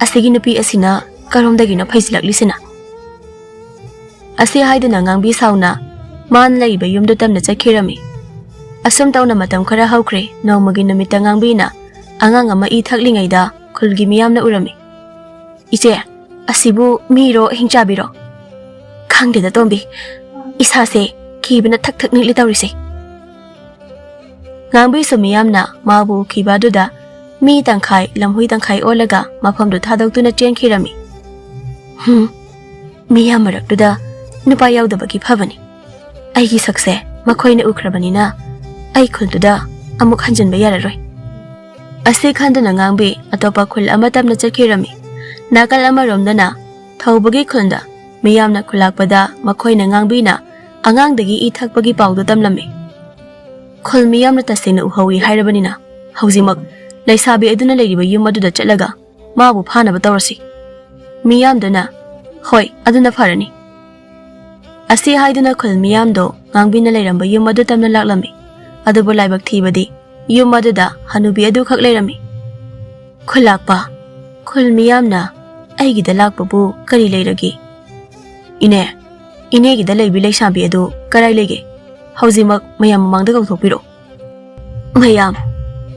ꯑꯁꯤꯒꯤ ꯅꯨꯄꯤ ꯑꯁꯤꯅ ꯀꯔꯣꯝꯗꯒꯤꯅꯣ ꯐꯩꯖꯤꯜꯂꯛꯂꯤꯁꯤꯅ?" ꯑꯁꯤ ꯍꯥꯏꯗꯨꯅ ꯉꯥꯡꯕꯤ ꯁꯥꯎꯅ ꯃꯥꯅ ꯂꯩꯔꯤꯕ ꯌꯨꯝꯗꯨ ꯇꯝꯅ ꯆꯠꯈꯤꯔꯝꯃꯤ꯫ ꯑꯁꯨꯝ ꯇꯧꯅ ꯃꯇꯝ ꯈꯔ ꯍꯧꯈ꯭ꯔꯦ꯫ ꯅꯣꯡꯃꯒꯤ ꯅꯨꯃꯤꯠꯇ ꯉꯥꯡꯕꯤꯅ ꯑꯉꯥꯡ ꯑꯃ ꯏ ꯊꯛꯂꯤꯉꯩꯗ ꯈꯨꯜꯒꯤ ꯃꯤꯌꯥꯝꯅ ꯎꯔꯝꯃꯤ꯫ "ꯏꯆꯦ, ꯑꯁꯤꯕꯨ ꯃꯤꯔꯣ ꯍꯤꯡꯆꯥꯕꯤꯔꯣ? ꯈꯪꯗꯦꯗ ꯇꯣꯝꯕꯤ, ꯏꯁꯥꯁꯦ ꯀꯤꯕꯅ ꯊꯛ ꯊꯛ ꯅꯤꯛꯂꯤ ꯇꯧꯔꯤꯁꯦ꯫" ꯉꯥꯡꯕꯤꯁꯨ ꯃꯤꯌꯥꯝꯅ ꯃꯥꯕꯨ ꯎꯈꯤꯕ ꯑꯗꯨꯗ ꯃꯤ ꯇꯪꯈꯥꯏ ꯂꯝꯍꯨꯏ ꯇꯪꯈꯥꯏ ꯑꯣꯜꯂꯒ ꯃꯐꯝꯗꯨ ꯊꯥꯗꯣꯛꯇꯨꯅ ꯆꯦꯟꯈꯤꯔꯝꯃꯤ꯫ "ꯍꯨꯝ, ꯃꯤꯌꯥꯝ ꯃꯔꯛꯇꯨꯗ ꯅꯨꯄꯥ ꯌꯥꯎꯗꯕꯒꯤ ꯐꯕꯅꯤ꯫ ꯑꯩꯒꯤ ꯁꯛꯁꯦ ꯃꯈꯣꯏꯅ ꯎꯈ꯭ꯔꯕꯅꯤꯅ ꯑꯩ ꯈꯨꯜꯗꯨꯗ ꯑꯃꯨꯛ ꯍꯟꯖꯤꯟꯕ ꯌꯥꯔꯔꯣꯏ꯫" ꯑꯁꯤ ꯈꯟꯗꯨꯅ ꯉꯥꯡꯕꯤ ꯑꯇꯣꯞꯄ ꯈꯨꯜ ꯑꯃ ꯇꯝꯅ ꯆꯠꯈꯤꯔꯝꯃꯤ꯫ ꯅꯥꯀꯜ ꯑꯃꯔꯣꯝꯗꯅ ꯊꯧꯕꯒꯤ ꯈꯨꯜꯗ ꯃꯤꯌꯥꯝꯅ ꯈꯨꯜꯂꯥꯛꯄꯗ ꯃꯈꯣꯏꯅ ꯉꯥꯡꯕꯤꯅ ꯑꯉꯥꯡꯗꯒꯤ ꯏ ꯊꯛꯄꯒꯤ ꯄꯥꯎꯗꯨ ꯇꯝꯂꯝꯃꯤ꯫ ꯈꯨꯜ ꯃꯤꯌꯥꯝꯅ ꯇꯁꯦꯡꯅ ꯎꯍꯧꯏ ꯍꯥꯏꯔꯕꯅꯤꯅ ꯍꯧꯖꯤꯛꯃꯛ ꯂꯩꯁꯥꯕꯤ ꯑꯗꯨꯅ ꯂꯩꯔꯤꯕ ꯌꯨꯝ ꯑꯗꯨꯗ ꯆꯠꯂꯒ ꯃꯥꯕꯨ ꯐꯥꯅꯕ ꯇꯧꯔꯁꯤ꯫ ꯃꯤꯌꯥꯝꯗꯨꯅ, "ꯍꯣꯏ, ꯑꯗꯨꯅ ꯐꯔꯅꯤ꯫" ꯑꯁꯤ ꯍꯥꯏꯗꯨꯅ ꯈꯨꯜ ꯃꯤꯌꯥꯝꯗꯣ ꯉꯥꯡꯕꯤꯅ ꯂꯩꯔꯝꯕ ꯌꯨꯝ ꯑꯗꯨ ꯇꯝꯅ ꯂꯥꯛꯂꯝꯃꯤ꯫ ꯑꯗꯨꯕꯨ ꯂꯥꯏꯕꯛ ꯊꯤꯕꯗꯤ ꯌꯨꯝ ꯑꯗꯨꯗ ꯍꯅꯨꯕꯤ ꯑꯗꯨꯈꯛ ꯂꯩꯔꯝꯃꯤ꯫ ꯈꯨꯜꯂꯥꯛꯄ, ꯈꯨꯜ ꯃꯤꯌꯥꯝꯅ ꯑꯩꯒꯤꯗ ꯂꯥꯛꯄꯕꯨ ꯀꯔꯤ ꯂꯩꯔꯒꯦ? "ꯏꯅꯦ, ꯏꯅꯦꯒꯤꯗ ꯂꯩꯕꯤ ꯂꯩꯁꯥꯕꯤ ꯑꯗꯨ ꯀꯔꯥꯏ ꯂꯩꯒꯦ? ꯍꯧꯖꯤꯛꯃꯛ ꯃꯌꯥꯝ ꯃꯃꯥꯡꯗ ꯀꯧꯊꯣꯛꯄꯤꯔꯛꯎ꯫" "ꯃꯌꯥꯝ,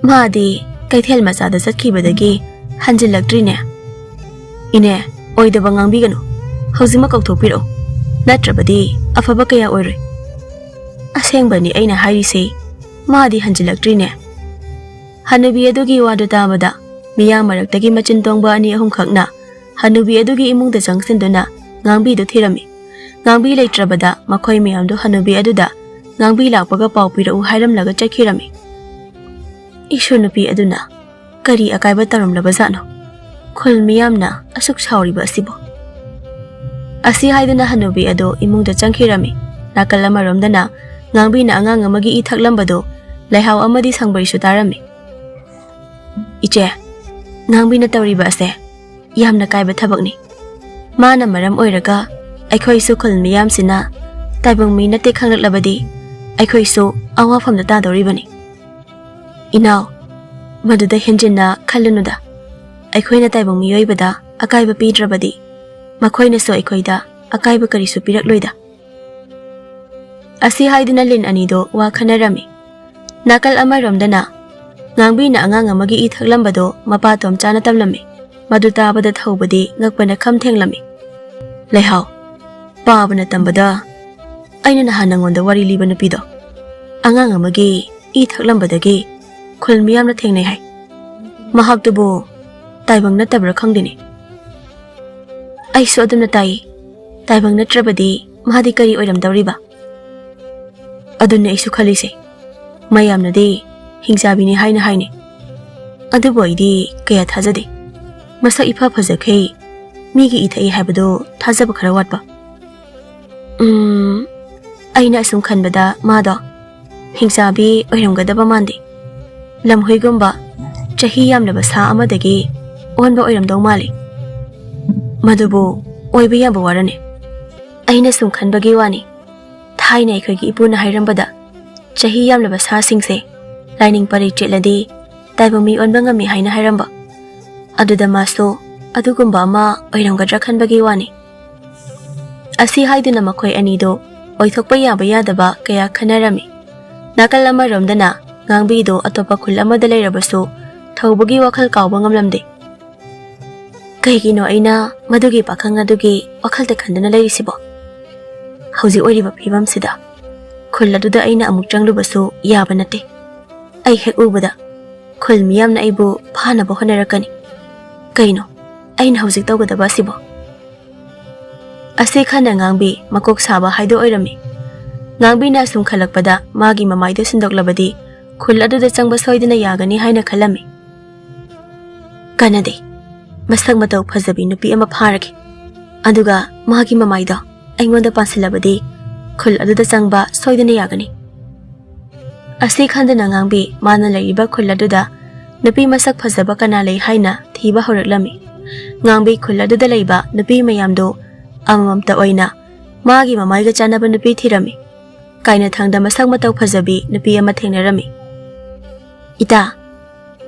ꯃꯥꯗꯤ ꯀꯩꯊꯦꯜ ꯃꯆꯥꯗ ꯆꯠꯈꯤꯕꯗꯒꯤ ꯍꯟꯖꯤꯜꯂꯛꯇ꯭ꯔꯤꯅꯦ꯫" "ꯏꯅꯦ, ꯑꯣꯏꯗꯕ ꯉꯥꯡꯕꯤꯒꯅꯨ꯫ ꯍꯧꯖꯤꯛꯃꯛ ꯀꯧꯊꯣꯛꯄꯤꯔꯛꯎ꯫ ꯅꯠꯇ꯭ꯔꯕꯗꯤ ꯑꯐꯕ ꯀꯌꯥ ꯑꯣꯏꯔꯣꯏ꯫" "ꯑꯁꯦꯡꯕꯅꯤ ꯑꯩꯅ ꯍꯥꯏꯔꯤꯁꯦ, ꯃꯥꯗꯤ ꯍꯟꯖꯤꯜꯂꯛꯇ꯭ꯔꯤꯅꯦ꯫" ꯍꯅꯨꯕꯤ ꯑꯗꯨꯒꯤ ꯋꯥꯗꯨ ꯇꯥꯕꯗ ꯃꯤꯌꯥꯝ ꯃꯔꯛꯇꯒꯤ ꯃꯆꯤꯟ ꯇꯣꯡꯕ ꯑꯅꯤ ꯑꯍꯨꯝꯈꯛꯅ ꯍꯅꯨꯕꯤ ꯑꯗꯨꯒꯤ ꯏꯃꯨꯡꯗ ꯆꯪꯁꯤꯟꯗꯨꯅ ꯉꯥꯡꯕꯤꯗꯨ ꯊꯤꯔꯝꯃꯤ꯫ ꯉꯥꯡꯕꯤ ꯂꯩꯇ꯭ꯔꯕꯗ ꯃꯈꯣꯏ ꯃꯌꯥꯝꯗꯨ ꯍꯅꯨꯕꯤ ꯑꯗꯨꯗ ꯉꯥꯡꯕꯤ ꯂꯥꯛꯄꯒ ꯄꯥꯎ ꯄꯤꯔꯛꯎ ꯍꯥꯏꯔꯝꯂꯒ ꯆꯠꯈꯤꯔꯝꯃꯤ꯫ ꯏꯁꯨ ꯅꯨꯄꯤ ꯑꯗꯨꯅ ꯀꯔꯤ ꯑꯀꯥꯏꯕ ꯇꯧꯔꯝꯂꯕꯖꯥꯠꯅꯣ? ꯈꯨꯜ ꯃꯤꯌꯥꯝꯅ ꯑꯁꯨꯛ ꯁꯥꯎꯔꯤꯕ ꯑꯁꯤꯕꯨ? ꯑꯁꯤ ꯍꯥꯏꯗꯨꯅ ꯍꯅꯨꯕꯤ ꯑꯗꯨ ꯏꯃꯨꯡꯗ ꯆꯪꯈꯤꯔꯝꯃꯤ꯫ ꯅꯥꯀꯜ ꯑꯃꯔꯣꯝꯗꯅ ꯉꯥꯡꯕꯤꯅ ꯑꯉꯥꯡ ꯑꯃꯒꯤ ꯏ ꯊꯛꯂꯝꯕꯗꯨ ꯂꯩꯍꯥꯎ ꯑꯃꯗꯤ ꯁꯪꯕ꯭ꯔꯩꯁꯨ ꯇꯥꯔꯝꯃꯤ꯫ "ꯏꯆꯦ, ꯉꯥꯡꯕꯤꯅ ꯇꯧꯔꯤꯕ ꯑꯁꯦ ꯌꯥꯝꯅ ꯀꯥꯏꯕ ꯊꯕꯛꯅꯤ꯫ ꯃꯥꯅ ꯃꯔꯝ ꯑꯣꯏꯔꯒ ꯑꯩꯈꯣꯏꯁꯨ ꯈꯨꯜ ꯃꯤꯌꯥꯝꯁꯤꯅ ꯇꯥꯏꯕꯪ ꯃꯤ ꯅꯠꯇꯦ ꯈꯪꯂꯛꯂꯕꯗꯤ ꯑꯩꯈꯣꯏꯁꯨ ꯑꯋꯥꯐꯝꯗ ꯇꯥꯗꯧꯔꯤꯕꯅꯤ꯫" "ꯏꯅꯥꯎ, ꯃꯗꯨꯗ ꯍꯦꯟꯖꯤꯟꯅ ꯈꯜꯂꯨꯅꯨꯗ꯫ ꯑꯩꯈꯣꯏꯅ ꯇꯥꯏꯕꯪ ꯃꯤꯑꯣꯏꯕꯗ ꯑꯀꯥꯏꯕ ꯄꯤꯗ꯭ꯔꯕꯗꯤ ꯃꯈꯣꯏꯅꯁꯨ ꯑꯩꯈꯣꯏꯗ ꯑꯀꯥꯏꯕ ꯀꯔꯤꯁꯨ ꯄꯤꯔꯛꯂꯣꯏꯗ꯫" ꯑꯁꯤ ꯍꯥꯏꯗꯨꯅ ꯂꯤꯟ ꯑꯅꯤꯗꯣ ꯋꯥ ꯈꯟꯅꯔꯝꯃꯤ꯫ ꯅꯥꯀꯜ ꯑꯃꯔꯣꯝꯗꯅ ꯉꯥꯡꯕꯤꯅ ꯑꯉꯥꯡ ꯑꯃꯒꯤ ꯏ ꯊꯛꯂꯝꯕꯗꯣ ꯃꯄꯥ ꯇꯣꯝꯆꯥꯅ ꯇꯝꯂꯝꯃꯤ꯫ ꯃꯗꯨ ꯇꯥꯕꯗ ꯊꯧꯕꯗꯤ ꯉꯛꯄꯅ ꯈꯝ ꯊꯦꯡꯂꯝꯃꯤ꯫ "ꯂꯩꯍꯥꯎ, ꯄꯥꯕꯅ ꯇꯝꯕꯗ ꯑꯩꯅ ꯅꯍꯥꯟ ꯅꯉꯣꯟꯗ ꯋꯥꯔꯤ ꯂꯤꯕ ꯅꯨꯄꯤꯗꯣ, ꯑꯉꯥꯡ ꯑꯃꯒꯤ ꯏ ꯊꯛꯂꯝꯕꯗꯒꯤ ꯈꯨꯜ ꯃꯤꯌꯥꯝꯅ ꯊꯦꯡꯅꯩ ꯍꯥꯏ꯫ ꯃꯍꯥꯛꯇꯨꯕꯨ ꯇꯥꯏꯕꯪ ꯅꯠꯇꯕ꯭ꯔꯥ ꯈꯪꯗꯦꯅꯦ?" "ꯑꯩꯁꯨ ꯑꯗꯨꯝꯅ ꯇꯥꯏ꯫ ꯇꯥꯏꯕꯪ ꯅꯠꯇ꯭ꯔꯕꯗꯤ ꯃꯥꯗꯤ ꯀꯔꯤ ꯑꯣꯏꯔꯝꯗꯧꯔꯤꯕ?" "ꯑꯗꯨꯅꯦ ꯑꯩꯁꯨ ꯈꯜꯂꯤꯁꯦ꯫ ꯃꯌꯥꯝꯅꯗꯤ ꯍꯤꯡꯆꯥꯕꯤꯅꯤ ꯍꯥꯏꯅ ꯍꯥꯏꯅꯩ꯫ ꯑꯗꯨꯕꯨ ꯑꯩꯗꯤ ꯀꯌꯥ ꯊꯥꯖꯗꯦ꯫ ꯃꯁꯛ ꯏꯐ ꯐꯖꯈꯩ ꯃꯤꯒꯤ ꯏ ꯊꯛꯏ ꯍꯥꯏꯕꯗꯨ ꯊꯥꯖꯕ ꯈꯔ ꯋꯥꯠꯄ꯫ ꯎꯝ, ꯑꯩꯅ ꯑꯁꯨꯝ ꯈꯟꯕꯗ ꯃꯥꯗꯣ ꯍꯤꯡꯆꯥꯕꯤ ꯑꯣꯏꯔꯝꯒꯗꯕ ꯃꯥꯟꯗꯦ꯫ ꯂꯝꯍꯨꯏꯒꯨꯝꯕ ꯆꯍꯤ ꯌꯥꯝꯂꯕ ꯁꯥ ꯑꯃꯗꯒꯤ ꯑꯣꯟꯕ ꯑꯣꯏꯔꯝꯗꯧ ꯃꯥꯜꯂꯤ꯫ ꯃꯗꯨꯕꯨ ꯑꯣꯏꯕ ꯌꯥꯕ ꯋꯥꯔꯅꯦ꯫ ꯑꯩꯅ ꯁꯨꯝ ꯈꯟꯕꯒꯤ ꯋꯥꯅꯤ꯫ ꯊꯥꯏꯅ ꯑꯩꯈꯣꯏꯒꯤ ꯏꯄꯨꯅ ꯍꯥꯏꯔꯝꯕꯗ ꯆꯍꯤ ꯌꯥꯝꯂꯕ ꯁꯥꯁꯤꯡꯁꯦ ꯂꯥꯏꯅꯤꯡ ꯄꯔꯩ ꯆꯦꯠꯂꯗꯤ ꯇꯥꯏꯕꯪ ꯃꯤ ꯑꯣꯟꯕ ꯉꯝꯃꯤ ꯍꯥꯏꯅ ꯍꯥꯏꯔꯝꯕ꯫ ꯑꯗꯨꯗ ꯃꯥꯁꯨ ꯑꯗꯨꯒꯨꯝꯕ ꯑꯃ ꯑꯣꯏꯔꯝꯒꯗ꯭ꯔꯥ ꯈꯟꯕꯒꯤ ꯋꯥꯅꯤ꯫" ꯑꯁꯤ ꯍꯥꯏꯗꯨꯅ ꯃꯈꯣꯏ ꯑꯅꯤꯗꯣ ꯑꯣꯏꯊꯣꯛꯄ ꯌꯥꯕ ꯌꯥꯗꯕ ꯀꯌꯥ ꯈꯟꯅꯔꯝꯃꯤ꯫ ꯅꯥꯀꯜ ꯑꯃꯔꯣꯝꯗꯅ ꯉꯥꯡꯕꯤꯗꯣ ꯑꯇꯣꯞꯄ ꯈꯨꯜ ꯑꯃꯗ ꯂꯩꯔꯕꯁꯨ ꯊꯧꯕꯒꯤ ꯋꯥꯈꯜ ꯀꯥꯎꯕ ꯉꯝꯂꯝꯗꯦ꯫ "ꯀꯩꯒꯤꯅꯣ ꯑꯩꯅ ꯃꯗꯨꯒꯤ ꯄꯥꯈꯪ ꯑꯗꯨꯒꯤ ꯋꯥꯈꯜꯗ ꯈꯟꯗꯨꯅ ꯂꯩꯔꯤꯁꯤꯕꯣ? ꯍꯧꯖꯤꯛ ꯑꯣꯏꯔꯤꯕ ꯐꯤꯕꯝꯁꯤꯗ ꯈꯨꯜ ꯑꯗꯨꯗ ꯑꯩꯅ ꯑꯃꯨꯛ ꯆꯪꯂꯨꯕꯁꯨ ꯌꯥꯕ ꯅꯠꯇꯦ꯫ ꯑꯩ ꯍꯦꯛ ꯎꯕꯗ ꯈꯨꯜ ꯃꯤꯌꯥꯝꯅ ꯑꯩꯕꯨ ꯐꯥꯅꯕ ꯍꯣꯠꯅꯔꯛꯀꯅꯤ꯫ ꯀꯩꯅꯣ ꯑꯩꯅ ꯍꯧꯖꯤꯛ ꯇꯧꯒꯗꯕ ꯑꯁꯤꯕꯣ?" ꯑꯁꯤ ꯈꯟꯅ ꯉꯥꯡꯕꯤ ꯃꯀꯣꯛ ꯁꯥꯕ ꯍꯥꯏꯗꯣ ꯑꯣꯏꯔꯝꯃꯤ꯫ ꯉꯥꯡꯕꯤꯅ ꯑꯁꯨꯝ ꯈꯜꯂꯛꯄꯗ ꯃꯥꯒꯤ ꯃꯃꯥꯏꯗꯨ ꯁꯤꯟꯗꯣꯛꯂꯕꯗꯤ ꯈꯨꯜ ꯑꯗꯨꯗ ꯆꯪꯕ ꯁꯣꯏꯗꯅ ꯌꯥꯒꯅꯤ ꯍꯥꯏꯅ ꯈꯜꯂꯝꯃꯤ꯫ "ꯀꯥꯟꯅꯗꯦ꯫ ꯃꯁꯛ ꯃꯇꯧ ꯐꯖꯕꯤ ꯅꯨꯄꯤ ꯑꯃ ꯐꯥꯔꯒꯦ꯫ ꯑꯗꯨꯒ ꯃꯥꯒꯤ ꯃꯃꯥꯏꯗꯣ ꯑꯩꯉꯣꯟꯗ ꯄꯥꯟꯁꯤꯜꯂꯕꯗꯤ ꯈꯨꯜ ꯑꯗꯨꯗ ꯆꯪꯕ ꯁꯣꯏꯗꯅ ꯌꯥꯒꯅꯤ꯫" ꯑꯁꯤ ꯈꯟꯗꯨꯅ ꯉꯥꯡꯕꯤ ꯃꯥꯅ ꯂꯩꯔꯤꯕ ꯈꯨꯜ ꯑꯗꯨꯗ ꯅꯨꯄꯤ ꯃꯁꯛ ꯐꯖꯕ ꯀꯅꯥ ꯂꯩ ꯍꯥꯏꯅ ꯊꯤꯕ ꯍꯧꯔꯛꯂꯝꯃꯤ꯫ ꯉꯥꯡꯕꯤ ꯈꯨꯜ ꯑꯗꯨꯗ ꯂꯩꯕ ꯅꯨꯄꯤ ꯃꯌꯥꯝꯗꯨ ꯑꯃꯃꯝꯇ ꯑꯣꯏꯅ ꯃꯥꯒꯤ ꯃꯃꯥꯏꯒ ꯆꯥꯟꯅꯕ ꯅꯨꯄꯤ ꯊꯤꯔꯝꯃꯤ꯫ ꯀꯥꯏꯅꯊꯪꯗ ꯃꯁꯛ ꯃꯇꯧ ꯐꯖꯕꯤ ꯅꯨꯄꯤ ꯑꯃ ꯊꯦꯡꯅꯔꯝꯃꯤ꯫ "ꯏꯇꯥ,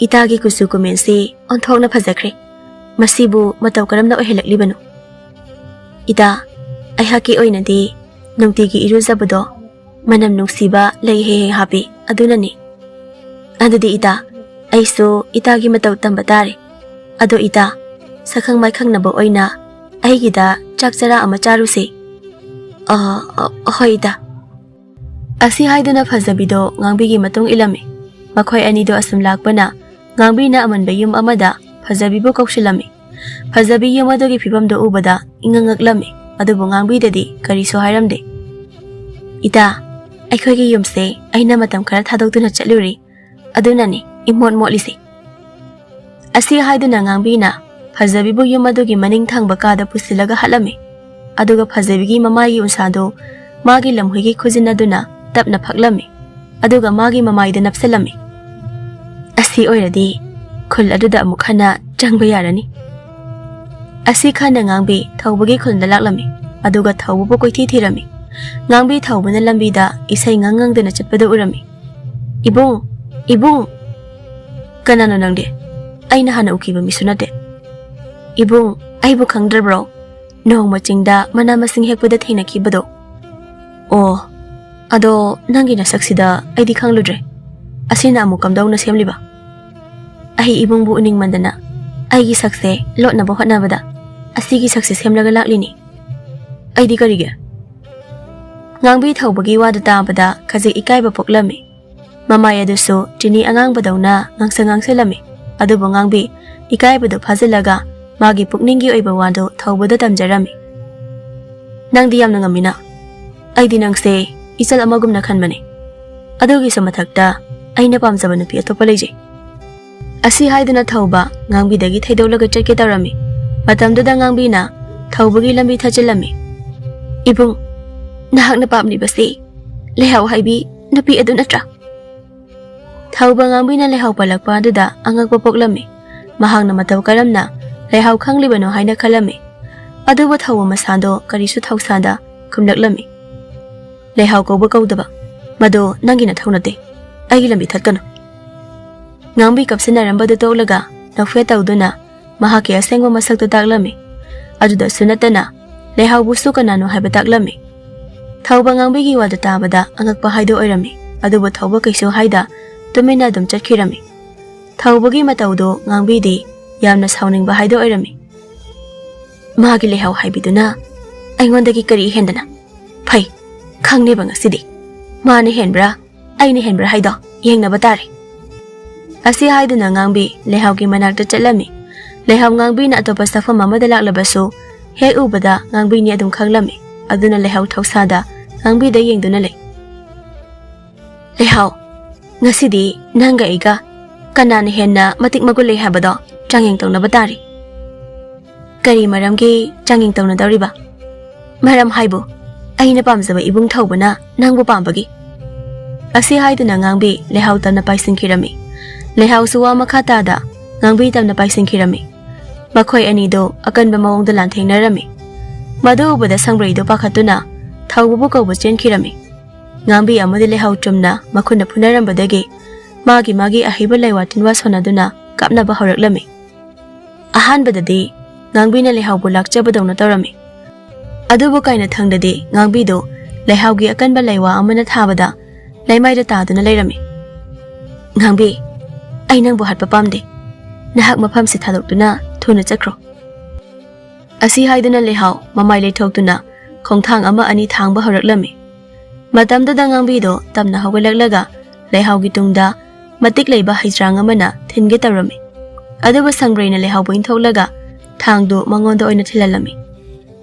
ꯏꯇꯥꯒꯤ ꯀꯨꯆꯨ ꯀꯨꯃꯦꯟꯁꯤ ꯑꯣꯟꯊꯣꯛꯅ ꯐꯖꯈ꯭ꯔꯦ꯫ ꯃꯁꯤꯕꯨ ꯃꯇꯧ ꯀꯔꯝꯅ ꯑꯣꯏꯍꯜꯂꯛꯂꯤꯕꯅꯣ?" "ꯏꯇꯥ, ꯑꯩꯍꯥꯛꯀꯤ ꯑꯣꯏꯅꯗꯤ ꯅꯨꯡꯇꯤꯒꯤ ꯏꯔꯨꯖꯕꯗꯣ ꯃꯅꯝ ꯅꯨꯡꯁꯤꯕ ꯂꯩ ꯍꯦꯛ ꯍꯦꯛ ꯍꯥꯞꯄꯤ, ꯑꯗꯨꯅꯅꯤ꯫ ꯑꯗꯨꯗꯤ ꯏꯇꯥ, ꯑꯩꯁꯨ ꯏꯇꯥꯒꯤ ꯃꯇꯧ ꯇꯝꯕ ꯇꯥꯔꯦ꯫ ꯑꯗꯣ ꯏꯇꯥ, ꯁꯛꯈꯪ ꯃꯥꯏꯈꯪꯅꯕ ꯑꯣꯏꯅ ꯑꯩꯒꯤꯗ ꯆꯥꯛ ꯆꯔꯥ ꯑꯃ ꯆꯥꯔꯨꯁꯦ꯫ "ꯑ, ꯑ, ꯍꯣꯏ ꯏꯇꯥ"꯫ ꯑꯁꯤ ꯍꯥꯏꯗꯨꯅ ꯐꯖꯕꯤꯗꯣ ꯉꯥꯡꯕꯤꯒꯤ ꯃꯇꯨꯡ ꯏꯜꯂꯝꯃꯤ꯫ ꯃꯈꯣꯏ ꯑꯅꯤꯗꯣ ꯑꯁꯨꯝ ꯂꯥꯛꯄꯅ ꯉꯥꯡꯕꯤꯅ ꯑꯃꯟꯕ ꯌꯨꯝ ꯑꯃꯗ ꯐꯖꯕꯤꯕꯨ ꯀꯧꯁꯤꯜꯂꯝꯃꯤ꯫ ꯐꯖꯕꯤ ꯌꯨꯝ ꯑꯗꯨꯒꯤ ꯐꯤꯕꯝꯗꯨ ꯎꯕꯗ ꯏꯉꯛ ꯉꯛꯂꯝꯃꯤ, ꯑꯗꯨꯕꯨ ꯉꯥꯡꯕꯤꯗꯗꯤ ꯀꯔꯤꯁꯨ ꯍꯥꯏꯔꯝꯗꯦ꯫ "ꯏꯇꯥ, ꯑꯩꯈꯣꯏꯒꯤ ꯌꯨꯝꯁꯦ ꯑꯩꯅ ꯃꯇꯝ ꯈꯔ ꯊꯥꯗꯣꯛꯇꯨꯅ ꯆꯠꯂꯨꯔꯤ, ꯑꯗꯨꯅꯅꯤ ꯏꯃꯣꯠ ꯃꯣꯠꯂꯤꯁꯦ"꯫ ꯑꯁꯤ ꯍꯥꯏꯗꯨꯅ ꯉꯥꯡꯕꯤꯅ ꯐꯖꯕꯤꯕꯨ ꯌꯨꯝ ꯑꯗꯨꯒꯤ ꯃꯅꯤꯡ ꯊꯪꯕ ꯀꯥꯗ ꯄꯨꯁꯤꯜꯂꯒ ꯍꯥꯠꯂꯝꯃꯤ꯫ ꯑꯗꯨꯒ ꯐꯖꯕꯤꯒꯤ ꯃꯃꯥꯏꯒꯤ ꯎꯟꯁꯥꯗꯨ ꯃꯥꯒꯤ ꯂꯝꯍꯨꯏꯒꯤ ꯈꯨꯖꯤꯟ ꯑꯗꯨꯅ ꯇꯞꯅ ꯐꯛꯂꯝꯃꯤ, ꯑꯗꯨꯒ ꯃꯥꯒꯤ ꯃꯃꯥꯏꯗ ꯅꯞꯁꯤꯜꯂꯝꯃꯤ꯫ ꯑꯁꯤ ꯑꯣꯏꯔꯗꯤ ꯈꯨꯜ ꯑꯗꯨꯗ ꯑꯃꯨꯛ ꯍꯟꯅ ꯆꯪꯕ ꯌꯥꯔꯅꯤ꯫ ꯑꯁꯤ ꯈꯟꯅ ꯉꯥꯡꯕꯤ ꯊꯧꯕꯒꯤ ꯈꯨꯜꯗ ꯂꯥꯛꯂꯝꯃꯤ, ꯑꯗꯨꯒ ꯊꯧꯕꯕꯨ ꯀꯣꯏꯊꯤ ꯊꯤꯔꯝꯃꯤ꯫ ꯉꯥꯡꯕꯤ ꯊꯧꯕꯅ ꯂꯝꯕꯤꯗ ꯏꯁꯩ ꯉꯪ ꯉꯪꯗꯅ ꯆꯠꯄꯗꯨ ꯎꯔꯝꯃꯤ꯫ "ꯏꯕꯨꯡ, ꯏꯕꯨꯡ!" "ꯀꯅꯥꯅꯣ ꯅꯪꯗꯤ? ꯑꯩꯅ ꯍꯥꯟꯅ ꯎꯈꯤꯕ ꯃꯤꯁꯨ ꯅꯠꯇꯦ"꯫ "ꯏꯕꯨꯡ, ꯑꯩꯕꯨ ꯈꯪꯗ꯭ꯔꯕ꯭ꯔꯣ? ꯅꯣꯡꯃ ꯆꯤꯡꯗ ꯃꯅꯥ ꯃꯁꯤꯡ ꯍꯦꯛꯄꯗ ꯊꯦꯡꯅꯈꯤꯕꯗꯣ"꯫ "ꯑꯣ, ꯑꯗꯣ ꯅꯪꯒꯤ ꯅꯁꯛꯁꯤꯗ ꯑꯩꯗꯤ ꯈꯪꯂꯨꯗ꯭ꯔꯦ꯫ ꯑꯁꯤꯅ ꯑꯃꯨꯛ ꯀꯝꯗꯧꯅ ꯁꯦꯝꯂꯤꯕ?" "ꯑꯩ ꯏꯕꯨꯡꯕꯨ ꯎꯅꯤꯡꯃꯟꯗꯅ ꯑꯩꯒꯤ ꯁꯛꯁꯦ ꯂꯣꯠꯅꯕ ꯍꯣꯠꯅꯕꯗ ꯑꯁꯤꯒꯤ ꯁꯛꯁꯦ ꯁꯦꯝꯂꯒ ꯂꯥꯛꯂꯤꯅꯤ"꯫ "ꯑꯩꯗꯤ ꯀꯔꯤꯒꯤ?" ꯉꯥꯡꯕꯤ ꯊꯧꯕꯒꯤ ꯋꯥꯗꯨ ꯇꯥꯕꯗ ꯈꯖꯤꯛ ꯏꯀꯥꯏꯕ ꯄꯣꯛꯂꯝꯃꯤ꯫ ꯃꯃꯥꯏ ꯑꯗꯨꯁꯨ ꯆꯤꯅꯤ ꯑꯉꯥꯡꯕꯗꯧꯅ ꯉꯥꯡꯁꯪ ꯉꯥꯡꯁꯜꯂꯝꯃꯤ꯫ ꯑꯗꯨꯕꯨ ꯉꯥꯡꯕꯤ ꯏꯀꯥꯏꯕꯗꯨ ꯐꯥꯖꯤꯜꯂꯒ ꯃꯥꯒꯤ ꯄꯨꯛꯅꯤꯡꯒꯤ ꯑꯣꯏꯕ ꯋꯥꯗꯨ ꯊꯧꯕꯗ ꯇꯝꯖꯔꯝꯃꯤ꯫ "ꯅꯪꯗꯤ ꯌꯥꯝꯅ ꯉꯝꯃꯤꯅ꯫ ꯑꯩꯗꯤ ꯅꯪꯁꯦ ꯏꯆꯜ ꯑꯃꯒꯨꯝꯅ ꯈꯟꯕꯅꯤ꯫ ꯑꯗꯨꯒꯤꯁꯨ ꯃꯊꯛꯇ ꯑꯩꯅ ꯄꯥꯝꯖꯕ ꯅꯨꯄꯤ ꯑꯇꯣꯞꯄ ꯂꯩꯖꯩ"꯫ ꯑꯁꯤ ꯍꯥꯏꯗꯨꯅ ꯊꯧꯕ ꯉꯥꯡꯕꯤꯗꯒꯤ ꯊꯩꯗꯣꯛꯂꯒ ꯆꯠꯀꯦ ꯇꯧꯔꯝꯃꯤ꯫ ꯃꯇꯝꯗꯨꯗ ꯉꯥꯡꯕꯤꯅ ꯊꯧꯕꯒꯤ ꯂꯝꯕꯤ ꯊꯠꯆꯤꯜꯂꯝꯃꯤ꯫ "ꯏꯕꯨꯡ, ꯅꯍꯥꯛꯅ ꯄꯥꯝꯂꯤꯕꯁꯤ ꯂꯩꯍꯥꯎ ꯍꯥꯏꯕꯤ ꯅꯨꯄꯤ ꯑꯗꯨ ꯅꯠꯇ꯭ꯔꯥ?" ꯊꯧꯕ ꯉꯥꯡꯕꯤꯅ ꯂꯩꯍꯥꯎ ꯄꯜꯂꯛꯄ ꯑꯗꯨꯗ ꯑꯉꯛꯄ ꯄꯣꯛꯂꯝꯃꯤ꯫ ꯃꯍꯥꯛꯅ ꯃꯇꯧ ꯀꯔꯝꯅ ꯂꯩꯍꯥꯎ ꯈꯪꯂꯤꯕꯅꯣ ꯍꯥꯏꯅ ꯈꯜꯂꯝꯃꯤ꯫ ꯑꯗꯨꯕꯨ ꯊꯧꯕ ꯃꯁꯥꯗꯣ ꯀꯔꯤꯁꯨ ꯊꯧꯁꯥꯗ ꯈꯨꯝꯂꯛꯂꯝꯃꯤ꯫ "ꯂꯩꯍꯥꯎ ꯀꯧꯕ ꯀꯧꯗꯕ, ꯃꯗꯨ ꯅꯪꯒꯤ ꯅꯊꯧ ꯅꯠꯇꯦ꯫ ꯑꯩꯒꯤ ꯂꯝꯕꯤ ꯊꯠꯀꯅꯨ"꯫ ꯉꯥꯡꯕꯤ ꯀꯞꯁꯤꯟꯅꯔꯝꯕꯗꯨ ꯇꯣꯛꯂꯒ ꯅꯣꯛꯐꯦꯠ ꯇꯧꯗꯨꯅ ꯃꯍꯥꯛꯀꯤ ꯑꯁꯦꯡꯕ ꯃꯁꯛꯇꯨ ꯇꯥꯛꯂꯝꯃꯤ꯫ ꯑꯗꯨꯗꯁꯨ ꯅꯠꯇꯅ ꯂꯩꯍꯥꯎꯕꯨꯁꯨ ꯀꯅꯥꯅꯣ ꯍꯥꯏꯕ ꯇꯥꯛꯂꯝꯃꯤ꯫ ꯊꯧꯕ ꯉꯥꯡꯕꯤꯒꯤ ꯋꯥꯗꯨ ꯇꯥꯕꯗ ꯑꯉꯛꯄ ꯍꯥꯏꯗꯣ ꯑꯣꯏꯔꯝꯃꯤ꯫ ꯑꯗꯨꯕꯨ ꯊꯧꯕ ꯀꯩꯁꯨ ꯍꯥꯏꯗ ꯇꯨꯃꯤꯟꯅ ꯑꯗꯨꯝ ꯆꯠꯈꯤꯔꯝꯃꯤ꯫ ꯊꯧꯕꯒꯤ ꯃꯇꯧꯗꯨ ꯉꯥꯡꯕꯤꯗꯤ ꯌꯥꯝꯅ ꯁꯥꯎꯅꯤꯡꯕ ꯍꯥꯏꯗꯣ ꯑꯣꯏꯔꯝꯃꯤ꯫ ꯃꯥꯒꯤ ꯂꯩꯍꯥꯎ ꯍꯥꯏꯕꯤꯗꯨꯅ ꯑꯩꯉꯣꯟꯗꯒꯤ ꯀꯔꯤ ꯍꯦꯟꯗꯅ? ꯐꯩ, ꯈꯪꯅꯦꯕ ꯉꯁꯤꯗꯤ꯫ ꯃꯥꯅ ꯍꯦꯟꯕ꯭ꯔꯥ, ꯑꯩꯅ ꯍꯦꯟꯕ꯭ꯔꯥ ꯍꯥꯏꯗꯣ ꯌꯦꯡꯅꯕ ꯇꯥꯔꯦ꯫ ꯑꯁꯤ ꯍꯥꯏꯗꯨꯅ ꯉꯥꯡꯕꯤ ꯂꯩꯍꯥꯎꯒꯤ ꯃꯅꯥꯛꯇ ꯆꯠꯂꯝꯃꯤ꯫ ꯂꯩꯍꯥꯎ ꯉꯥꯡꯕꯤꯅ ꯑꯇꯣꯞꯄ ꯁꯛꯐꯝ ꯑꯃꯗ ꯂꯥꯛꯂꯕꯁꯨ ꯍꯦꯛ ꯎꯕꯗ ꯉꯥꯡꯕꯤꯅꯤ ꯑꯗꯨꯝ ꯈꯪꯂꯝꯃꯤ꯫ ꯑꯗꯨꯅ ꯂꯩꯍꯥꯎ ꯊꯧꯁꯥꯗ ꯉꯥꯡꯕꯤꯗ ꯌꯦꯡꯗꯨꯅ ꯂꯩ꯫ ꯂꯩꯍꯥꯎ, ꯉꯁꯤꯗꯤ ꯅꯪꯒ ꯑꯩꯒ ꯀꯅꯥꯅ ꯍꯦꯟꯅ ꯃꯇꯤꯛ ꯃꯒꯨꯟ ꯂꯩ ꯍꯥꯏꯕꯗꯣ ꯆꯥꯡꯌꯦꯡ ꯇꯧꯅꯕ ꯇꯥꯔꯦ꯫ ꯀꯔꯤ ꯃꯔꯝꯒꯤ ꯆꯥꯡꯌꯦꯡ ꯇꯧꯅꯗꯧꯔꯤꯕ? ꯃꯔꯝ ꯍꯥꯏꯕꯨ, ꯑꯩꯅ ꯄꯥꯝꯖꯕ ꯏꯕꯨꯡ ꯊꯧꯕꯅ ꯅꯪꯕꯨ ꯄꯥꯝꯕꯒꯤ꯫ ꯑꯁꯤ ꯍꯥꯏꯗꯨꯅ ꯉꯥꯡꯕꯤ ꯂꯩꯍꯥꯎ ꯇꯞꯅ ꯄꯥꯏꯁꯤꯟꯈꯤꯔꯝꯃꯤ꯫ ꯂꯩꯍꯥꯎꯁꯨ ꯋꯥ ꯃꯈꯥ ꯇꯥꯗ ꯉꯥꯡꯕꯤ ꯇꯞꯅ ꯄꯥꯏꯁꯤꯟꯈꯤꯔꯝꯃꯤ꯫ ꯃꯈꯣꯏ ꯑꯅꯤꯗꯣ ꯑꯀꯟꯕ ꯃꯑꯣꯡꯗ ꯂꯥꯟꯊꯦꯡꯅꯔꯝꯃꯤ꯫ ꯃꯗꯨ ꯎꯕꯗ ꯁꯪꯕ꯭ꯔꯩꯗꯣ ꯄꯥꯈꯠꯇꯨꯅ ꯊꯧꯕꯕꯨ ꯀꯧꯕ ꯆꯦꯟꯈꯤꯔꯝꯃꯤ꯫ ꯉꯥꯡꯕꯤ ꯑꯃꯗꯤ ꯂꯩꯍꯥꯎ ꯆꯨꯝꯅ ꯃꯈꯨꯠꯅ ꯐꯨꯅꯔꯝꯕꯗꯒꯤ ꯃꯥꯒꯤ ꯃꯥꯒꯤ ꯑꯍꯩꯕ ꯂꯩꯋꯥ ꯇꯤꯟꯋꯥ ꯁꯣꯟꯅꯗꯨꯅ ꯀꯥꯞꯅꯕ ꯍꯧꯔꯛꯂꯝꯃꯤ꯫ ꯑꯍꯥꯟꯕꯗꯗꯤ ꯉꯥꯡꯕꯤꯅ ꯂꯩꯍꯥꯎꯕꯨ ꯂꯥꯛꯆꯕꯗꯧꯅ ꯇꯧꯔꯝꯃꯤ꯫ ꯑꯗꯨꯕꯨ ꯀꯥꯏꯅꯊꯪꯗꯗꯤ ꯉꯥꯡꯕꯤꯗꯨ ꯂꯩꯍꯥꯎꯒꯤ ꯑꯀꯟꯕ ꯂꯩꯋꯥ ꯑꯃꯅ ꯊꯥꯕꯗ ꯂꯩꯃꯥꯏꯗ ꯇꯥꯗꯨꯅ ꯂꯩꯔꯝꯃꯤ꯫ "ꯉꯥꯡꯕꯤ, ꯑꯩ ꯅꯪꯕꯨ ꯍꯥꯠꯄ ꯄꯥꯝꯗꯦ꯫ ꯅꯍꯥꯛ ꯃꯐꯝꯁꯤ ꯊꯥꯗꯣꯛꯇꯨꯅ ꯊꯨꯅ ꯆꯠꯈ꯭ꯔꯣ꯫" ꯑꯁꯤ ꯍꯥꯏꯗꯨꯅ ꯂꯩꯍꯥꯎ ꯃꯃꯥꯏ ꯂꯩꯊꯣꯛꯇꯨꯅ ꯈꯣꯡꯊꯥꯡ ꯑꯃ ꯑꯅꯤ ꯊꯥꯡꯕ ꯍꯧꯔꯛꯂꯝꯃꯤ꯫ ꯃꯇꯝꯗꯨꯗ ꯉꯥꯡꯕꯤꯗꯣ ꯇꯞꯅ ꯍꯧꯒꯠꯂꯛꯂꯒ ꯂꯩꯍꯥꯎꯒꯤ ꯇꯨꯡꯗ ꯃꯇꯤꯛ ꯂꯩꯕ ꯍꯩꯁ꯭ꯔꯥꯡ ꯑꯃꯅ ꯊꯤꯟꯒꯦ ꯇꯧꯔꯝꯃꯤ꯫ ꯑꯗꯨꯕꯨ ꯁꯪꯕ꯭ꯔꯩꯅ ꯂꯩꯍꯥꯎꯕꯨ ꯏꯟꯊꯣꯛꯂꯒ ꯊꯥꯡꯗꯨ ꯃꯉꯣꯟꯗ ꯑꯣꯏꯅ ꯊꯤꯜꯍꯜꯂꯝꯃꯤ꯫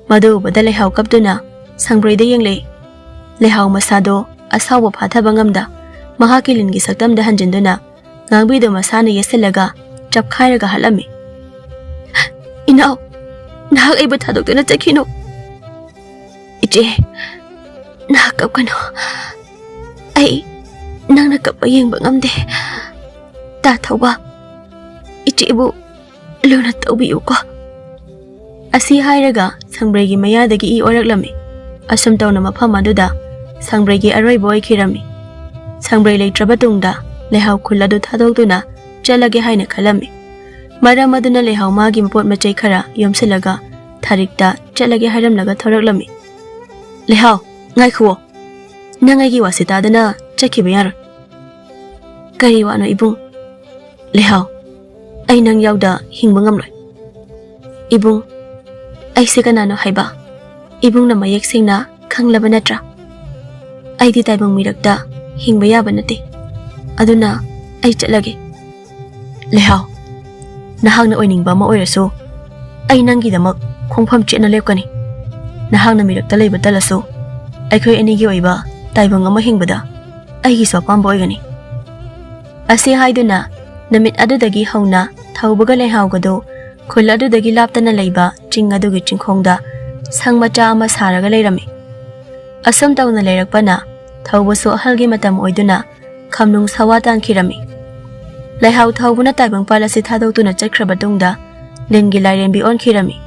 ꯃꯗꯨ ꯎꯕꯗ ꯂꯩꯍꯥꯎ ꯀꯞꯇꯨꯅ ꯁꯪꯕ꯭ꯔꯩꯗ ꯌꯦꯡꯂꯛꯏ꯫ ꯂꯩꯍꯥꯎ ꯃꯁꯥꯗꯣ ꯑꯁꯥꯎꯕ ꯐꯥꯊꯕ ꯉꯝꯗ ꯃꯍꯥꯛꯀꯤ ꯂꯤꯟꯒꯤ ꯁꯛꯇꯝꯗ ꯍꯟꯖꯤꯟꯗꯨꯅ ꯉꯥꯡꯕꯤꯗꯨ ꯃꯁꯥꯅ ꯌꯦꯠꯁꯤꯜꯂꯒ ꯆꯞꯈꯥꯏꯔꯒ ꯍꯥꯠꯂꯝꯃꯤ꯫ "ꯏꯅꯥꯎ, ꯅꯍꯥꯛ ꯑꯩꯕꯨ ꯊꯥꯗꯣꯛꯇꯨꯅ ꯆꯠꯈꯤꯅꯨ꯫" "ꯏꯆꯦ, ꯅꯍꯥꯛ ꯀꯞꯀꯅꯨ꯫ ꯑꯩ ꯅꯪꯅ ꯀꯞꯄ ꯌꯦꯡꯕ ꯉꯝꯗꯦ꯫ ꯇꯥ ꯊꯧꯕ, ꯏꯆꯦꯕꯨ ꯂꯨꯅ ꯇꯧꯕꯤꯌꯨꯀꯣ꯫" ꯑꯁꯤ ꯍꯥꯏꯔꯒ ꯁꯪꯕ꯭ꯔꯩꯒꯤ ꯃꯌꯥꯗꯒꯤ ꯏ ꯑꯣꯔꯛꯂꯝꯃꯤ꯫ ꯑꯁꯨꯝ ꯇꯧꯅ ꯃꯐꯝ ꯑꯗꯨꯗ ꯁꯪꯕ꯭ꯔꯩꯒꯤ ꯑꯔꯣꯏꯕ ꯑꯣꯏꯈꯤꯔꯝꯃꯤ꯫ ꯁꯪꯕ꯭ꯔꯩ ꯂꯩꯇ꯭ꯔꯕ ꯇꯨꯡꯗ ꯂꯩꯍꯥꯎ ꯈꯨꯜ ꯑꯗꯨ ꯊꯥꯗꯣꯛꯇꯨꯅ ꯆꯠꯂꯒꯦ ꯍꯥꯏꯅ ꯈꯜꯂꯝꯃꯤ꯫ ꯃꯔꯝ ꯑꯗꯨꯅ ꯂꯩꯍꯥꯎ ꯃꯥꯒꯤ ꯃꯄꯣꯠ ꯃꯆꯩ ꯈꯔ ꯌꯣꯝꯁꯤꯜꯂꯒ ꯊꯥꯔꯤꯛꯇ ꯆꯠꯂꯒꯦ ꯍꯥꯏꯔꯝꯂꯒ ꯊꯣꯔꯛꯂꯝꯃꯤ꯫ "ꯂꯩꯍꯥꯎ, ꯉꯥꯏꯈꯨꯑꯣ, ꯅꯪ ꯑꯩꯒꯤ ꯋꯥꯁꯦ ꯇꯥꯗꯅ ꯆꯠꯈꯤꯕ ꯌꯥꯔꯣꯏ꯫ ꯀꯔꯤ ꯋꯥꯅꯣ ꯏꯕꯨꯡ? ꯂꯩꯍꯥꯎ, ꯑꯩ ꯅꯪ ꯌꯥꯎꯗ ꯍꯤꯡꯕ ꯉꯝꯂꯣꯏ꯫ ꯏꯕꯨꯡ, ꯑꯩꯁꯦ ꯀꯅꯥꯅꯣ ꯍꯥꯏꯕ ꯏꯕꯨꯡꯅ ꯃꯌꯦꯛ ꯁꯦꯡꯅ ꯈꯪꯂꯕ ꯅꯠꯇ꯭ꯔꯥ? ꯑꯩꯗꯤ ꯇꯥꯏꯕꯪ ꯃꯤꯔꯛꯇ ꯍꯤꯡꯕ ꯌꯥꯕ ꯅꯠꯇꯦ꯫ ꯑꯗꯨꯅ ꯑꯩ ꯆꯠꯂꯒꯦ꯫ ꯂꯩꯍꯥꯎ, ꯅꯍꯥꯛꯅ ꯑꯣꯏꯅꯤꯡꯕ ꯑꯃ ꯑꯣꯏꯔꯁꯨ, ꯑꯩ ꯅꯪꯒꯤꯗꯃꯛ ꯈꯣꯡꯐꯝ ꯆꯦꯠꯅ ꯂꯦꯞꯀꯅꯤ꯫ ꯅꯍꯥꯛꯅ ꯃꯤꯔꯛꯇ ꯂꯩꯕ ꯇꯜꯂꯁꯨ, ꯑꯩꯈꯣꯏ ꯑꯅꯤꯒꯤ ꯑꯣꯏꯕ ꯇꯥꯏꯕꯪ ꯑꯃ ꯍꯤꯡꯕꯗ ꯑꯩꯒꯤꯁꯨ ꯑꯄꯥꯝꯕ ꯑꯣꯏꯒꯅꯤ꯫ ꯑꯁꯤ ꯍꯥꯏꯗꯨꯅ ꯅꯨꯃꯤꯠ ꯑꯗꯨꯗꯒꯤ ꯍꯧꯅ ꯊꯧꯕꯒ ꯂꯩꯍꯥꯎꯒꯗꯨ ꯈꯨꯜ ꯑꯗꯨꯗꯒꯤ ꯂꯥꯞꯇꯅ ꯂꯩꯕ ꯆꯤꯡ ꯑꯗꯨꯒꯤ ꯆꯤꯡꯈꯣꯡꯗ ꯁꯪ ꯃꯆꯥ ꯑꯃ ꯁꯥꯔꯒ ꯂꯩꯔꯝꯃꯤ꯫ ꯑꯁꯨꯝ ꯇꯧꯅ ꯂꯩꯔꯛꯄꯅ ꯊꯧꯕꯁꯨ ꯑꯍꯜꯒꯤ ꯃꯇꯝ ꯑꯣꯏꯗꯨꯅ ꯈꯝꯅꯨꯡ ꯁꯋꯥ ꯇꯥꯟꯈꯤꯔꯝꯃꯤ꯫ ꯂꯩꯍꯥꯎ ꯊꯧꯕꯅ ꯇꯥꯏꯕꯪꯄꯥꯜ ꯑꯁꯤ ꯊꯥꯗꯣꯛꯇꯨꯅ ꯆꯠꯈ꯭ꯔꯕ ꯇꯨꯡꯗ ꯂꯤꯟꯒꯤ ꯂꯥꯏꯔꯦꯝꯕꯤ ꯑꯣꯟꯈꯤꯔꯝꯃꯤ꯫